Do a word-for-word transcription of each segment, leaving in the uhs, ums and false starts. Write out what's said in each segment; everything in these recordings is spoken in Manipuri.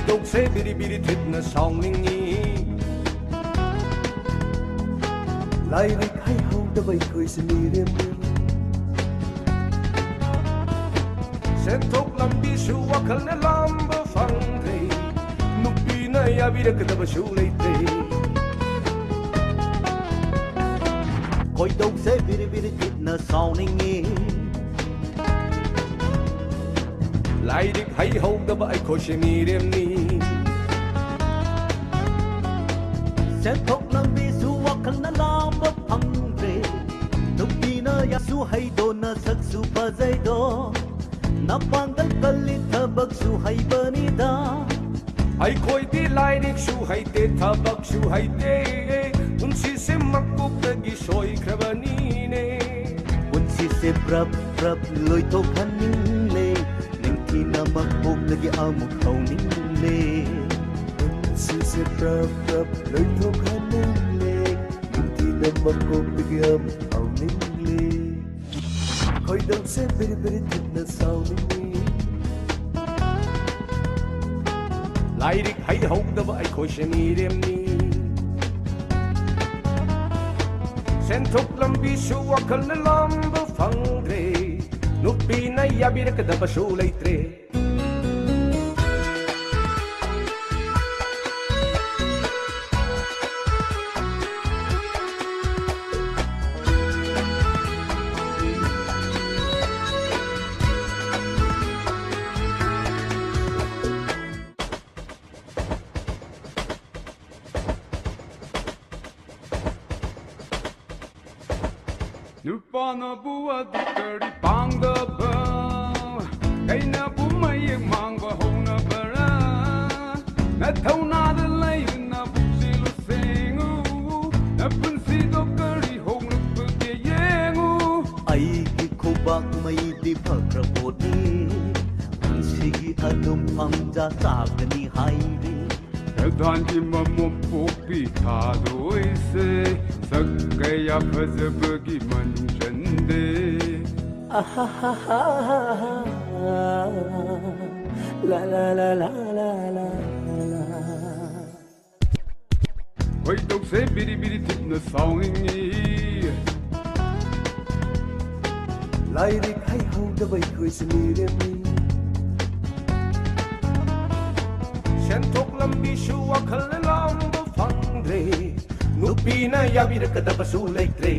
ꯇꯧꯁꯦ ꯕꯤꯔꯤ ꯕꯤꯔꯤ ꯊꯤꯠꯅ ꯁꯥꯎꯅꯤꯡꯉꯤ꯫ ꯂꯥꯏꯔꯤꯛ ꯍꯩꯍꯧꯗꯕ ꯑꯩꯈꯣꯏꯁꯦ ꯃꯤꯔꯦꯝꯅꯤ꯫ ꯁꯦꯟꯊꯣꯛ ꯂꯝꯕꯤꯁꯨ ꯋꯥꯈꯜꯅ ꯂꯥꯝꯕ ꯐꯪꯗ꯭ꯔꯦ꯫ ꯅꯨꯄꯤꯅ ꯌꯥꯕꯤꯔꯛꯀꯗꯕꯁꯨ ꯂꯩꯇ꯭ꯔꯦ꯫ ꯈꯣꯏꯗꯧꯁꯦ ꯕꯤꯔꯤ ꯕꯤꯔꯤ ꯊꯤꯠꯅ ꯁꯥꯎꯅꯤꯡꯉꯤ꯫ ꯂꯥꯏꯔꯤꯛ ꯍꯩꯍꯧꯗꯕ ꯑꯩꯈꯣꯏꯁꯦ ꯃꯤꯔꯦꯝꯅꯤ꯫ ꯁꯦꯟꯊꯣꯛ ꯂꯝꯕꯤꯁꯨ ꯋꯥꯈꯜꯅ ꯂꯥꯝꯕ ꯐꯪꯗ꯭ꯔꯦ꯫ ꯅꯨꯄꯤꯅ ꯌꯥꯁꯨ ꯍꯩꯗꯣ ꯅꯁꯛꯁꯨ ꯐꯖꯩꯗꯣ꯫ ꯅꯄꯥꯡꯒꯜ ꯀꯜꯂꯤ ꯊꯕꯛꯁꯨ ꯍꯩꯕꯅꯤꯗ꯫ ꯑꯩꯈꯣꯏꯗꯤ ꯂꯥꯏꯔꯤꯛꯁꯨ ꯍꯩꯇꯦ ꯊꯕꯛꯁꯨ ꯍꯩꯇꯦ꯫ ꯄꯨꯟꯁꯤꯁꯦ ꯃꯀꯣꯛꯇꯒꯤ ꯁꯣꯏꯈ꯭ꯔꯕꯅꯤꯅꯦ꯫ ꯄꯨꯟꯁꯤꯁꯦ ꯄ꯭ꯔꯞ ꯄ꯭ꯔꯞ ꯂꯣꯏꯊꯣꯛꯍꯟꯅꯤꯡꯂꯦ꯫ ꯅꯤꯡꯊꯤꯅ ꯃꯀꯣꯛꯇꯒꯤ ꯑꯃꯨꯛ ꯍꯧꯅꯤꯡꯂꯦ꯫ ꯄꯨꯟꯁꯤꯁꯦ ꯄ꯭ꯔꯞ ꯄ꯭ꯔꯞ ꯂꯣꯏꯊꯣꯛꯍꯟꯅꯤꯡꯂꯦ꯫ ꯅꯤꯡꯊꯤꯅ ꯃꯀꯣꯛꯇꯒꯤ ꯑꯃꯨꯛ ꯍꯧꯅꯤꯡꯂꯦ꯫ ꯈꯣꯏꯗꯧꯁꯦ ꯕꯤꯔꯤ ꯕꯤꯔꯤ ꯊꯤꯠꯅ ꯁꯥꯎꯅꯤꯡꯉꯤ꯫ ꯂꯥꯏꯔꯤꯛ ꯍꯩꯍꯧꯗꯕ ꯑꯩꯈꯣꯏꯁꯦ ꯃꯤꯔꯦꯝꯅꯤ꯫ ꯁꯦꯟꯊꯣꯛ ꯂꯝꯕꯤꯁꯨ ꯋꯥꯈꯜꯅ ꯂꯥꯝꯕ ꯐꯪꯗ꯭ꯔꯦ꯫ ꯅꯨꯄꯤꯅ ꯌꯥꯕꯤꯔꯛꯀꯗꯕꯁꯨ ꯂꯩꯇ꯭ꯔꯦ꯫ ꯅꯨꯄꯥꯅꯕꯨ ꯑꯗꯨ ꯀꯔꯤ ꯄꯥꯡꯗꯕ? ꯀꯩꯅꯕꯨ ꯃꯌꯦꯛ ꯃꯥꯡꯕ ꯍꯧꯅꯕ꯭ꯔꯥ? ꯅꯊꯧꯅꯥꯗ ꯂꯩꯌꯨ, ꯅꯕꯨꯛꯁꯤꯜꯂꯨ ꯁꯦꯡꯉꯨ, ꯅꯄꯨꯟꯁꯤꯗꯣ ꯀꯔꯤ ꯍꯣꯡꯂꯛꯄꯒꯦ ꯌꯦꯡꯉꯨ꯫ ꯑꯩꯒꯤ ꯈꯨꯕꯥꯛ ꯃꯩꯗꯤ ꯐꯈ꯭ꯔ ꯄꯣꯠꯅꯤ, ꯄꯨꯟꯁꯤꯒꯤ ꯑꯗꯨꯝ ꯐꯪꯖ ꯆꯥꯒꯅꯤ ꯍꯥꯏꯔꯤ꯫ ꯁꯦꯜ ꯊꯥꯟꯒꯤ ꯃꯃꯣꯝ ꯄꯣꯛꯄꯤ ꯊꯥꯗꯣꯏꯁꯦ, ꯁꯛ ꯀꯌꯥ ꯐꯖꯕꯒꯤ ꯃꯅꯨꯡ ꯆꯟꯗꯦ꯫ ꯑꯍꯥꯍꯥꯍꯥ꯫ ꯈꯣꯏꯗꯧꯁꯦ ꯕꯤꯔꯤ ꯕꯤꯔꯤ ꯊꯤꯠꯅ ꯁꯥꯎꯅꯤꯡꯉꯤ꯫ ꯂꯥꯏꯔꯤꯛ ꯍꯩꯍꯧꯗꯕ ꯑꯩꯈꯣꯏꯁꯦ ꯃꯤꯔꯦꯝꯅꯤ꯫ ꯁꯦꯟꯊꯣꯛ ꯂꯝꯕꯤꯁꯨ ꯋꯥꯈꯜꯅ ꯂꯥꯝꯕ ꯐꯪꯗ꯭ꯔꯦ꯫ ꯅꯨꯄꯤꯅ ꯌꯥꯕꯤꯔꯛꯀꯗꯕꯁꯨ ꯂꯩꯇ꯭ꯔꯦ꯫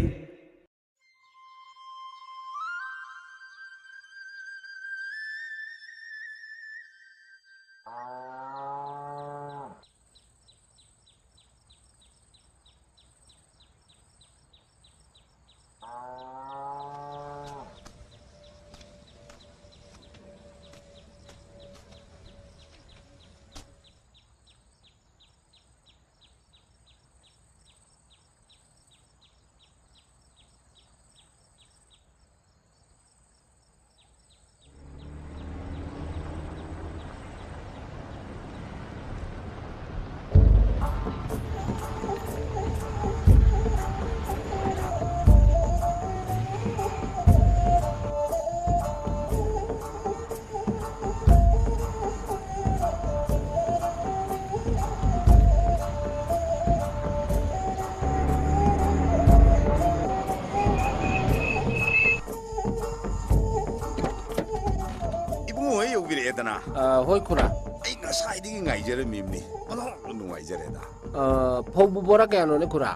ꯏꯕꯨꯡꯉꯣ ꯍꯣꯏ ꯌꯧꯕꯤꯔꯛꯑꯦꯗꯅ꯫ ꯑ, ꯍꯣꯏ, ꯈꯨꯔꯥ꯫ ꯑꯩ ꯉꯁꯥꯏꯗꯒꯤ ꯉꯥꯏꯖꯔꯝꯃꯤꯕꯅꯤ꯫ ꯑꯣꯟꯊꯣꯛꯅ ꯅꯨꯡꯉꯥꯏꯖꯔꯦꯗ꯫ ꯑ, ꯐꯧꯕꯨ ꯕꯣꯔꯥ ꯀꯌꯥꯅꯣꯅꯦ, ꯈꯨꯔꯥ?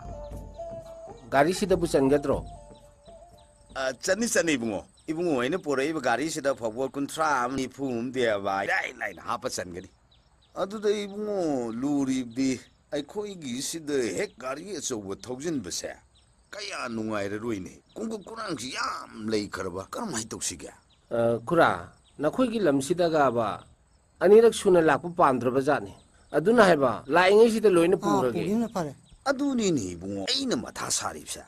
ꯒꯥꯔꯤꯁꯤꯗꯕꯨ ꯆꯟꯒꯗ꯭ꯔꯣ? ꯑ, ꯆꯟꯅꯤ, ꯆꯟꯅꯤ, ꯏꯕꯨꯡꯉꯣ꯫ ꯏꯕꯨꯡꯉꯣ ꯍꯣꯏꯅ ꯄꯨꯔꯛꯏꯕ ꯒꯥꯔꯤꯁꯤꯗ ꯐꯧꯕꯣꯠ ꯀꯨꯟꯊ꯭ꯔꯥ ꯑꯃ, ꯅꯤꯐꯨ ꯑꯃꯗꯤ ꯏꯔꯥꯏ ꯂꯥꯏꯅ ꯍꯥꯞꯄ ꯆꯟꯒꯅꯤ꯫ ꯑꯗꯨꯗ ꯏꯕꯨꯡꯉꯣ, ꯂꯨꯔꯤꯕꯗꯤ ꯑꯩꯈꯣꯏꯒꯤ ꯁꯤꯗ ꯍꯦꯛ ꯒꯥꯔꯤ ꯑꯆꯧꯕ ꯊꯧꯖꯤꯟꯕꯁꯦ ꯀꯌꯥ ꯅꯨꯡꯉꯥꯏꯔꯔꯣꯏꯅꯦ꯫ ꯈꯣꯡꯀꯨꯞ ꯈꯨꯔꯥꯡꯁꯤ ꯌꯥꯝ ꯂꯩꯈ꯭ꯔꯕ꯫ ꯀꯔꯝꯍꯥꯏꯅ ꯇꯧꯁꯤꯒꯦ? ꯑ, ꯈꯨꯔꯥ, ꯅꯈꯣꯏꯒꯤ ꯂꯝꯁꯤꯗꯒꯕ ꯑꯅꯤꯔꯛ ꯁꯨꯅ ꯂꯥꯛꯄ ꯄꯥꯝꯗ꯭ꯔꯕ ꯖꯥꯠꯅꯤ꯫ ꯑꯗꯨꯅ ꯍꯥꯏꯕ, ꯂꯥꯛꯏꯉꯩꯁꯤꯗ ꯂꯣꯏꯅ ꯑꯥ, ꯄꯨꯔꯒꯦ꯫ ꯄꯨꯈꯤꯕꯅ ꯐꯔꯦ꯫ ꯑꯗꯨꯅꯤꯅꯦ ꯏꯕꯨꯡꯉꯣ, ꯑꯩꯅ ꯃꯊꯥ ꯁꯥꯔꯤꯕꯁꯦ꯫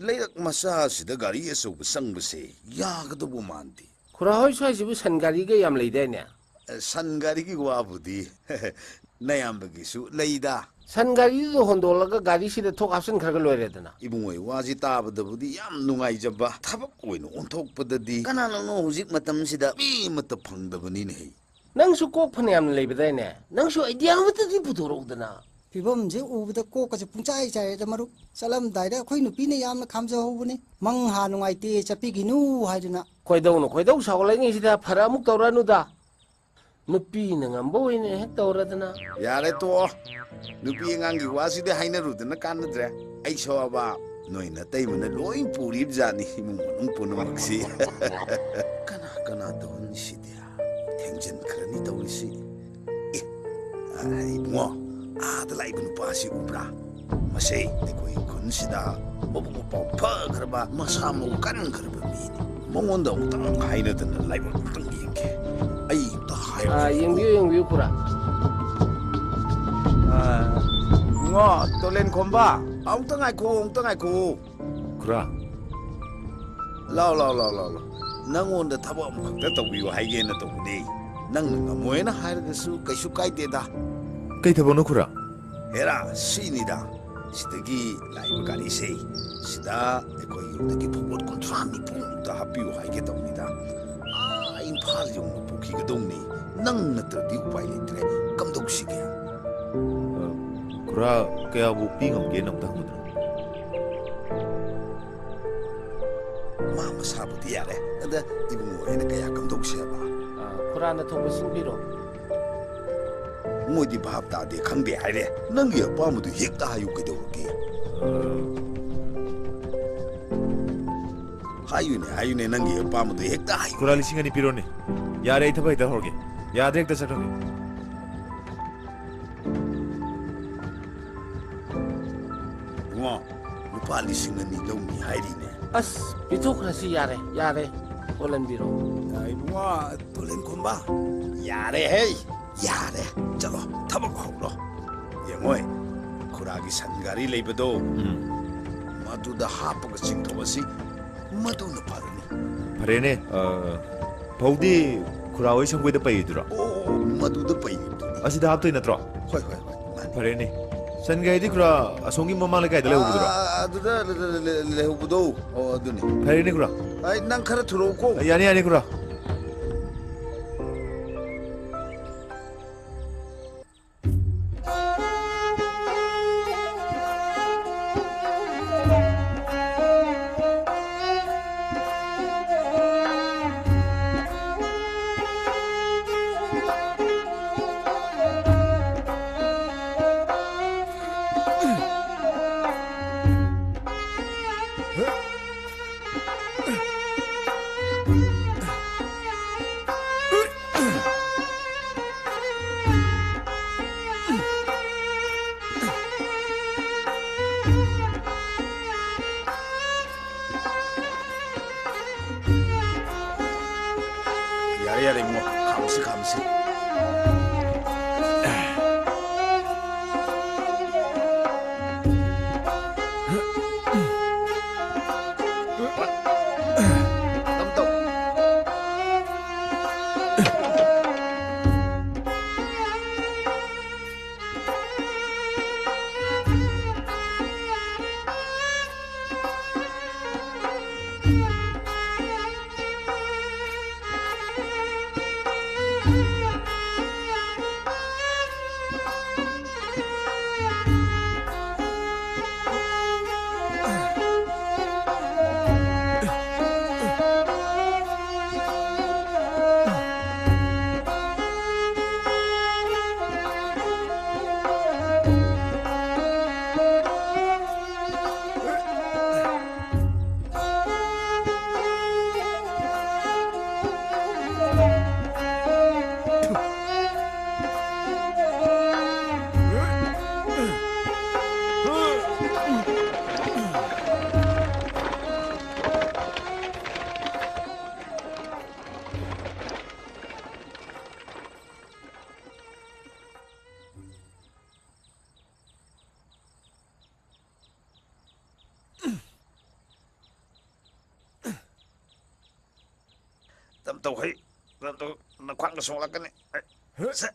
ꯂꯩꯔꯛ ꯃꯆꯥꯁꯤꯗ ꯒꯥꯔꯤ ꯑꯆꯧꯕ ꯆꯪꯕꯁꯦ ꯌꯥꯒꯗꯧꯕ ꯃꯥꯟꯗꯦ꯫ ꯈꯨꯔꯥ ꯍꯣꯏ ꯁ꯭ꯋꯥꯏꯁꯤꯕꯨ ꯁꯟ ꯒꯥꯔꯤꯒ ꯌꯥꯝ ꯂꯩꯗꯥꯏꯅꯦ? ꯑꯦ, ꯁꯟ ꯒꯥꯔꯤꯒꯤ ꯋꯥꯕꯨꯗꯤ ꯅꯌꯥꯝꯕꯒꯤꯁꯨ ꯂꯩꯗ꯫ ꯁꯟ ꯒꯥꯔꯤꯗꯨꯗ ꯍꯣꯟꯗꯣꯛꯂꯒ ꯒꯥꯔꯤꯁꯤꯗ ꯊꯣꯛ ꯍꯥꯞꯆꯤꯟꯈ꯭ꯔꯒ ꯂꯣꯏꯔꯦꯗꯅ꯫ ꯏꯕꯨꯡꯉꯣ, ꯋꯥꯁꯤ ꯇꯥꯕꯗꯕꯨꯗꯤ ꯌꯥꯝ ꯅꯨꯡꯉꯥꯏꯖꯕ, ꯊꯕꯛ ꯑꯣꯏꯅ ꯑꯣꯟꯊꯣꯛꯄꯗꯗꯤ ꯀꯅꯥꯅꯣ ꯍꯧꯖꯤꯛ ꯃꯇꯝꯁꯤꯗ ꯃꯤ ꯑꯃꯠꯇ ꯐꯪꯗꯕꯅꯤꯅꯦꯍꯦ꯫ ꯅꯪꯁꯨ ꯀꯣꯛ ꯐꯅꯌꯥꯝꯅ ꯂꯩꯕꯗꯥꯏꯅꯦ? ꯅꯪꯁꯨ ꯑꯥꯏꯗꯤꯌꯥ ꯑꯃꯠꯇꯗꯤ ꯄꯨꯊꯣꯔꯛꯎꯗꯅ꯫ ꯐꯤꯕꯝꯁꯦ ꯎꯕꯗ ꯀꯣꯛꯀꯁꯦ ꯄꯨꯡꯆꯥꯏ ꯆꯥꯏꯔꯦꯗ, ꯃꯔꯨꯞ꯫ ꯆꯠꯂꯝꯗꯥꯏꯗ ꯑꯩꯈꯣꯏ ꯅꯨꯄꯤꯅ ꯌꯥꯝꯅ ꯈꯥꯝꯖꯍꯧꯕꯅꯤ꯫ ꯃꯪ ꯍꯥ ꯅꯨꯡꯉꯥꯏꯇꯦ, ꯆꯠꯄꯤꯈꯤꯅꯨ ꯍꯥꯏꯗꯨꯅ꯫ ꯈꯣꯏꯗꯧꯅ ꯈꯣꯏꯗꯧ ꯁꯥꯎꯒꯠꯂꯛꯏꯉꯩꯁꯤꯗ ꯐꯔꯛ ꯑꯃꯨꯛ ꯇꯧꯔꯛꯑꯅꯨꯗ꯫ ꯅꯨꯄꯤꯅ ꯉꯝꯕ ꯑꯣꯏꯅ ꯍꯦꯛ ꯇꯧꯔꯗꯅ꯫ ꯌꯥꯔꯦ, ꯇꯣꯛꯑꯣ꯫ ꯅꯨꯄꯤ ꯑꯉꯥꯡꯒꯤ ꯋꯥꯁꯤꯗꯤ ꯍꯥꯏꯅꯔꯨꯗꯅ ꯀꯥꯟꯅꯗ꯭ꯔꯦ꯫ ꯑꯩ ꯁꯣꯛꯑꯕ ꯅꯣꯏ ꯅꯇꯩꯃꯅ ꯂꯣꯏ ꯄꯨꯔꯤꯕꯖꯥꯠꯅꯤ ꯏꯃꯨꯡ ꯃꯅꯨꯡ ꯄꯨꯝꯅꯃꯛꯁꯤ꯫ ꯀꯅꯥ ꯀꯅꯥ ꯇꯧꯍꯟꯁꯤꯗꯤ? ꯊꯦꯡꯖꯤꯟꯈ꯭ꯔꯅꯤ ꯇꯧꯔꯤꯁꯤ꯫ ꯑꯦ, ꯑ, ꯏꯕꯨꯡꯉꯣ, ꯑꯥꯗ ꯂꯥꯛꯏꯕ ꯅꯨꯄꯥꯁꯤ ꯎꯕ꯭ꯔꯥ? ꯃꯁꯦ ꯑꯩꯈꯣꯏ ꯈꯨꯟꯁꯤꯗ ꯃꯕꯨꯛ ꯃꯄꯥꯎ ꯐꯈ꯭ꯔꯕ, ꯃꯁꯥ ꯃꯎ ꯀꯟꯈ꯭ꯔꯕ ꯃꯤꯅꯤ꯫ ꯃꯉꯣꯟꯗ ꯑꯃꯨꯛꯇꯪ ꯍꯥꯏꯅꯗꯅ ꯂꯥꯏꯕꯛ ꯑꯃꯨꯛꯇꯪ ꯌꯦꯡꯒꯦ꯫ ꯑꯩ ꯑꯃꯨꯛꯇ ꯍꯥꯏꯔꯛꯀꯦ꯫ ꯑꯥ, ꯌꯦꯡꯕꯤꯌꯨ, ꯌꯦꯡꯕꯤꯌꯨ, ꯈꯨꯔꯥ꯫ ꯑꯥ, ꯏꯕꯨꯡꯉꯣ, ꯇꯣꯂꯦꯟ ꯈꯣꯝꯕ, ꯑꯃꯨꯛꯇ ꯉꯥꯏꯈꯣ, ꯑꯃꯨꯛꯇ ꯉꯥꯏꯈꯣ꯫ ꯈꯨꯔꯥ꯫ ꯂꯥꯎ, ꯂꯥꯎ, ꯂꯥꯎ, ꯂꯥꯎ, ꯂꯥꯎ꯫ ꯅꯪꯉꯣꯟꯗ ꯊꯕꯛ ꯑꯃꯈꯛꯇ ꯇꯧꯕꯤꯌꯨ ꯍꯥꯏꯒꯦꯅ ꯇꯧꯕꯅꯦ꯫ ꯅꯪꯅ ꯉꯝꯃꯣꯏꯅ ꯍꯥꯏꯔꯒꯁꯨ ꯀꯩꯁꯨ ꯀꯥꯏꯗꯦꯗ꯫ ꯀꯩ ꯊꯕꯛꯅꯣ, ꯈꯨꯔꯥ? ꯍꯦꯔꯥ, ꯁꯤꯅꯤꯗ꯫ ꯁꯤꯗꯒꯤ ꯂꯥꯛꯏꯕ ꯒꯥꯔꯤꯁꯦ, ꯁꯤꯗ ꯑꯩꯈꯣꯏ ꯌꯨꯝꯗꯒꯤ ꯐꯥꯎꯕ ꯀꯨꯟꯊ꯭ꯔꯥ ꯅꯤꯐꯨꯃꯨꯛꯇ ꯍꯥꯞꯄꯤꯌꯨ ꯍꯥꯏꯒꯦ ꯇꯧꯅꯤꯗ꯫ ꯑꯥ, ꯏꯝꯐꯥꯜ ꯌꯧꯅ ꯄꯨꯈꯤꯒꯗꯧꯅꯤ꯫ ꯅꯪ ꯅꯠꯇ꯭ꯔꯗꯤ ꯎꯄꯥꯏ ꯂꯩꯇ꯭ꯔꯦ꯫ ꯀꯝꯗꯧꯁꯤꯒꯦ? ꯑ, ꯈꯨꯔꯥ, ꯀꯌꯥꯕꯨ ꯄꯤ ꯉꯝꯒꯦꯅ ꯑꯝꯇ ꯍꯪꯉꯨꯗꯅ꯫ ꯃꯥ ꯃꯁꯥꯕꯨꯗꯤ ꯌꯥꯔꯦ꯫ ꯑꯗ ꯏꯕꯨꯡꯉꯣ ꯍꯣꯏꯅ ꯀꯌꯥ ꯀꯝꯗꯧꯁꯦ ꯍꯥꯏꯕ? ꯑ, ꯈꯨꯔꯥꯅ ꯊꯣꯛꯄ ꯁꯤꯟꯕꯤꯔꯣ꯫ ꯃꯣꯏꯗꯤ ꯚꯥꯞ ꯇꯥꯗꯦ, ꯈꯪꯗꯦ ꯍꯥꯏꯔꯦ꯫ ꯅꯪꯒꯤ ꯑꯄꯥꯝꯕꯗꯨ ꯍꯦꯛꯇ ꯍꯥꯏꯌꯨ, ꯀꯩꯗꯧꯔꯒꯦ? ꯑ, ꯍꯥꯏꯌꯨꯅꯦ, ꯍꯥꯏꯌꯨꯅꯦ, ꯅꯪꯒꯤ ꯑꯄꯥꯝꯕꯗꯨ ꯍꯦꯛꯇ ꯍꯥꯏꯌꯨ꯫ ꯈꯨꯔꯥ, ꯂꯤꯁꯤꯡ ꯑꯅꯤ ꯄꯤꯔꯣꯅꯦ꯫ ꯌꯥꯔꯦ, ꯑꯩ ꯊꯕꯛ ꯍꯦꯛꯇ ꯍꯧꯔꯒꯦ꯫ ꯌꯥꯗ꯭ꯔꯦ, ꯍꯦꯛꯇ ꯆꯠꯈ꯭ꯔꯒꯦ꯫ ꯏꯕꯨꯡꯉꯣ, ꯂꯨꯄꯥ ꯂꯤꯁꯤꯡ ꯑꯅꯤ ꯂꯧꯅꯤ ꯍꯥꯏꯔꯤꯅꯦ꯫ ꯑꯁ, ꯄꯤꯊꯣꯛꯈ꯭ꯔꯁꯤ, ꯌꯥꯔꯦ, ꯌꯥꯔꯦ꯫ ꯑꯣꯜꯍꯟꯕꯤꯔꯣ꯫ ꯑ, ꯏꯕꯨꯡꯉꯣ, ꯇꯣꯂꯦꯟ ꯈꯣꯝꯕ, ꯌꯥꯔꯦꯍꯦ, ꯌꯥꯔꯦ꯫ ꯆꯠꯂꯣ, ꯊꯕꯛ ꯍꯧꯔꯣ꯫ ꯌꯦꯡꯉꯣꯏ, ꯈꯨꯔꯥꯒꯤ ꯁꯟ ꯒꯥꯔꯤ ꯂꯩꯕꯗꯣ, ꯎꯝ꯫ ꯃꯗꯨꯗ ꯍꯥꯞꯄꯒ ꯆꯤꯡꯊꯣꯛꯑꯁꯤ꯫ ꯃꯗꯨꯅ ꯐꯔꯅꯤ꯫ ꯐꯔꯦꯅꯦ, ꯑ, ꯐꯧꯗꯤ ꯈꯨꯔꯥ ꯍꯣꯏ ꯁꯪꯒꯣꯏꯗ ꯄꯩꯔꯤꯗꯨꯔꯣ? ꯑꯣ, ꯃꯗꯨꯗ ꯄꯩꯔꯤꯕꯗꯨꯅꯤ꯫ ꯑꯁꯤꯗ ꯍꯥꯞꯇꯣꯏ ꯅꯠꯇ꯭ꯔꯣ? ꯍꯣꯏ, ꯍꯣꯏ, ꯍꯣꯏ, ꯃꯥꯅꯤ꯫ ꯐꯔꯦꯅꯦ꯫ ꯁꯟ ꯒꯥꯔꯤꯗꯤ ꯈꯨꯔꯥ ꯑꯁꯣꯝꯒꯤ ꯃꯃꯥꯡ ꯂꯩꯀꯥꯏꯗ ꯂꯩꯍꯧꯕꯗꯨꯔꯣ? ꯑꯥ, ꯑꯗꯨꯗ ꯂ-, ꯂ-, ꯂ-, ꯂꯩꯍꯧꯕꯗꯣ, ꯑꯣ, ꯑꯗꯨꯅꯤ꯫ ꯐꯔꯦꯅꯦ, ꯈꯨꯔꯥ꯫ ꯑꯩ, ꯅꯪ ꯈꯔ ꯊꯨꯔꯛꯎꯀꯣ꯫ ꯑ, ꯌꯥꯅꯤ, ꯌꯥꯅꯤ, ꯈꯨꯔꯥ꯫ ꯈꯥꯝꯁꯤ, ꯈꯥꯝꯁꯤ꯫ ꯇꯞ ꯇꯧ꯫ ꯇꯞ ꯇꯧ ꯍꯩ, ꯇꯞ ꯇꯧ, ꯅꯈ꯭ꯋꯥꯡꯒ ꯁꯣꯛꯂꯛꯀꯅꯤ꯫ ꯑꯩ, ꯁꯦ꯫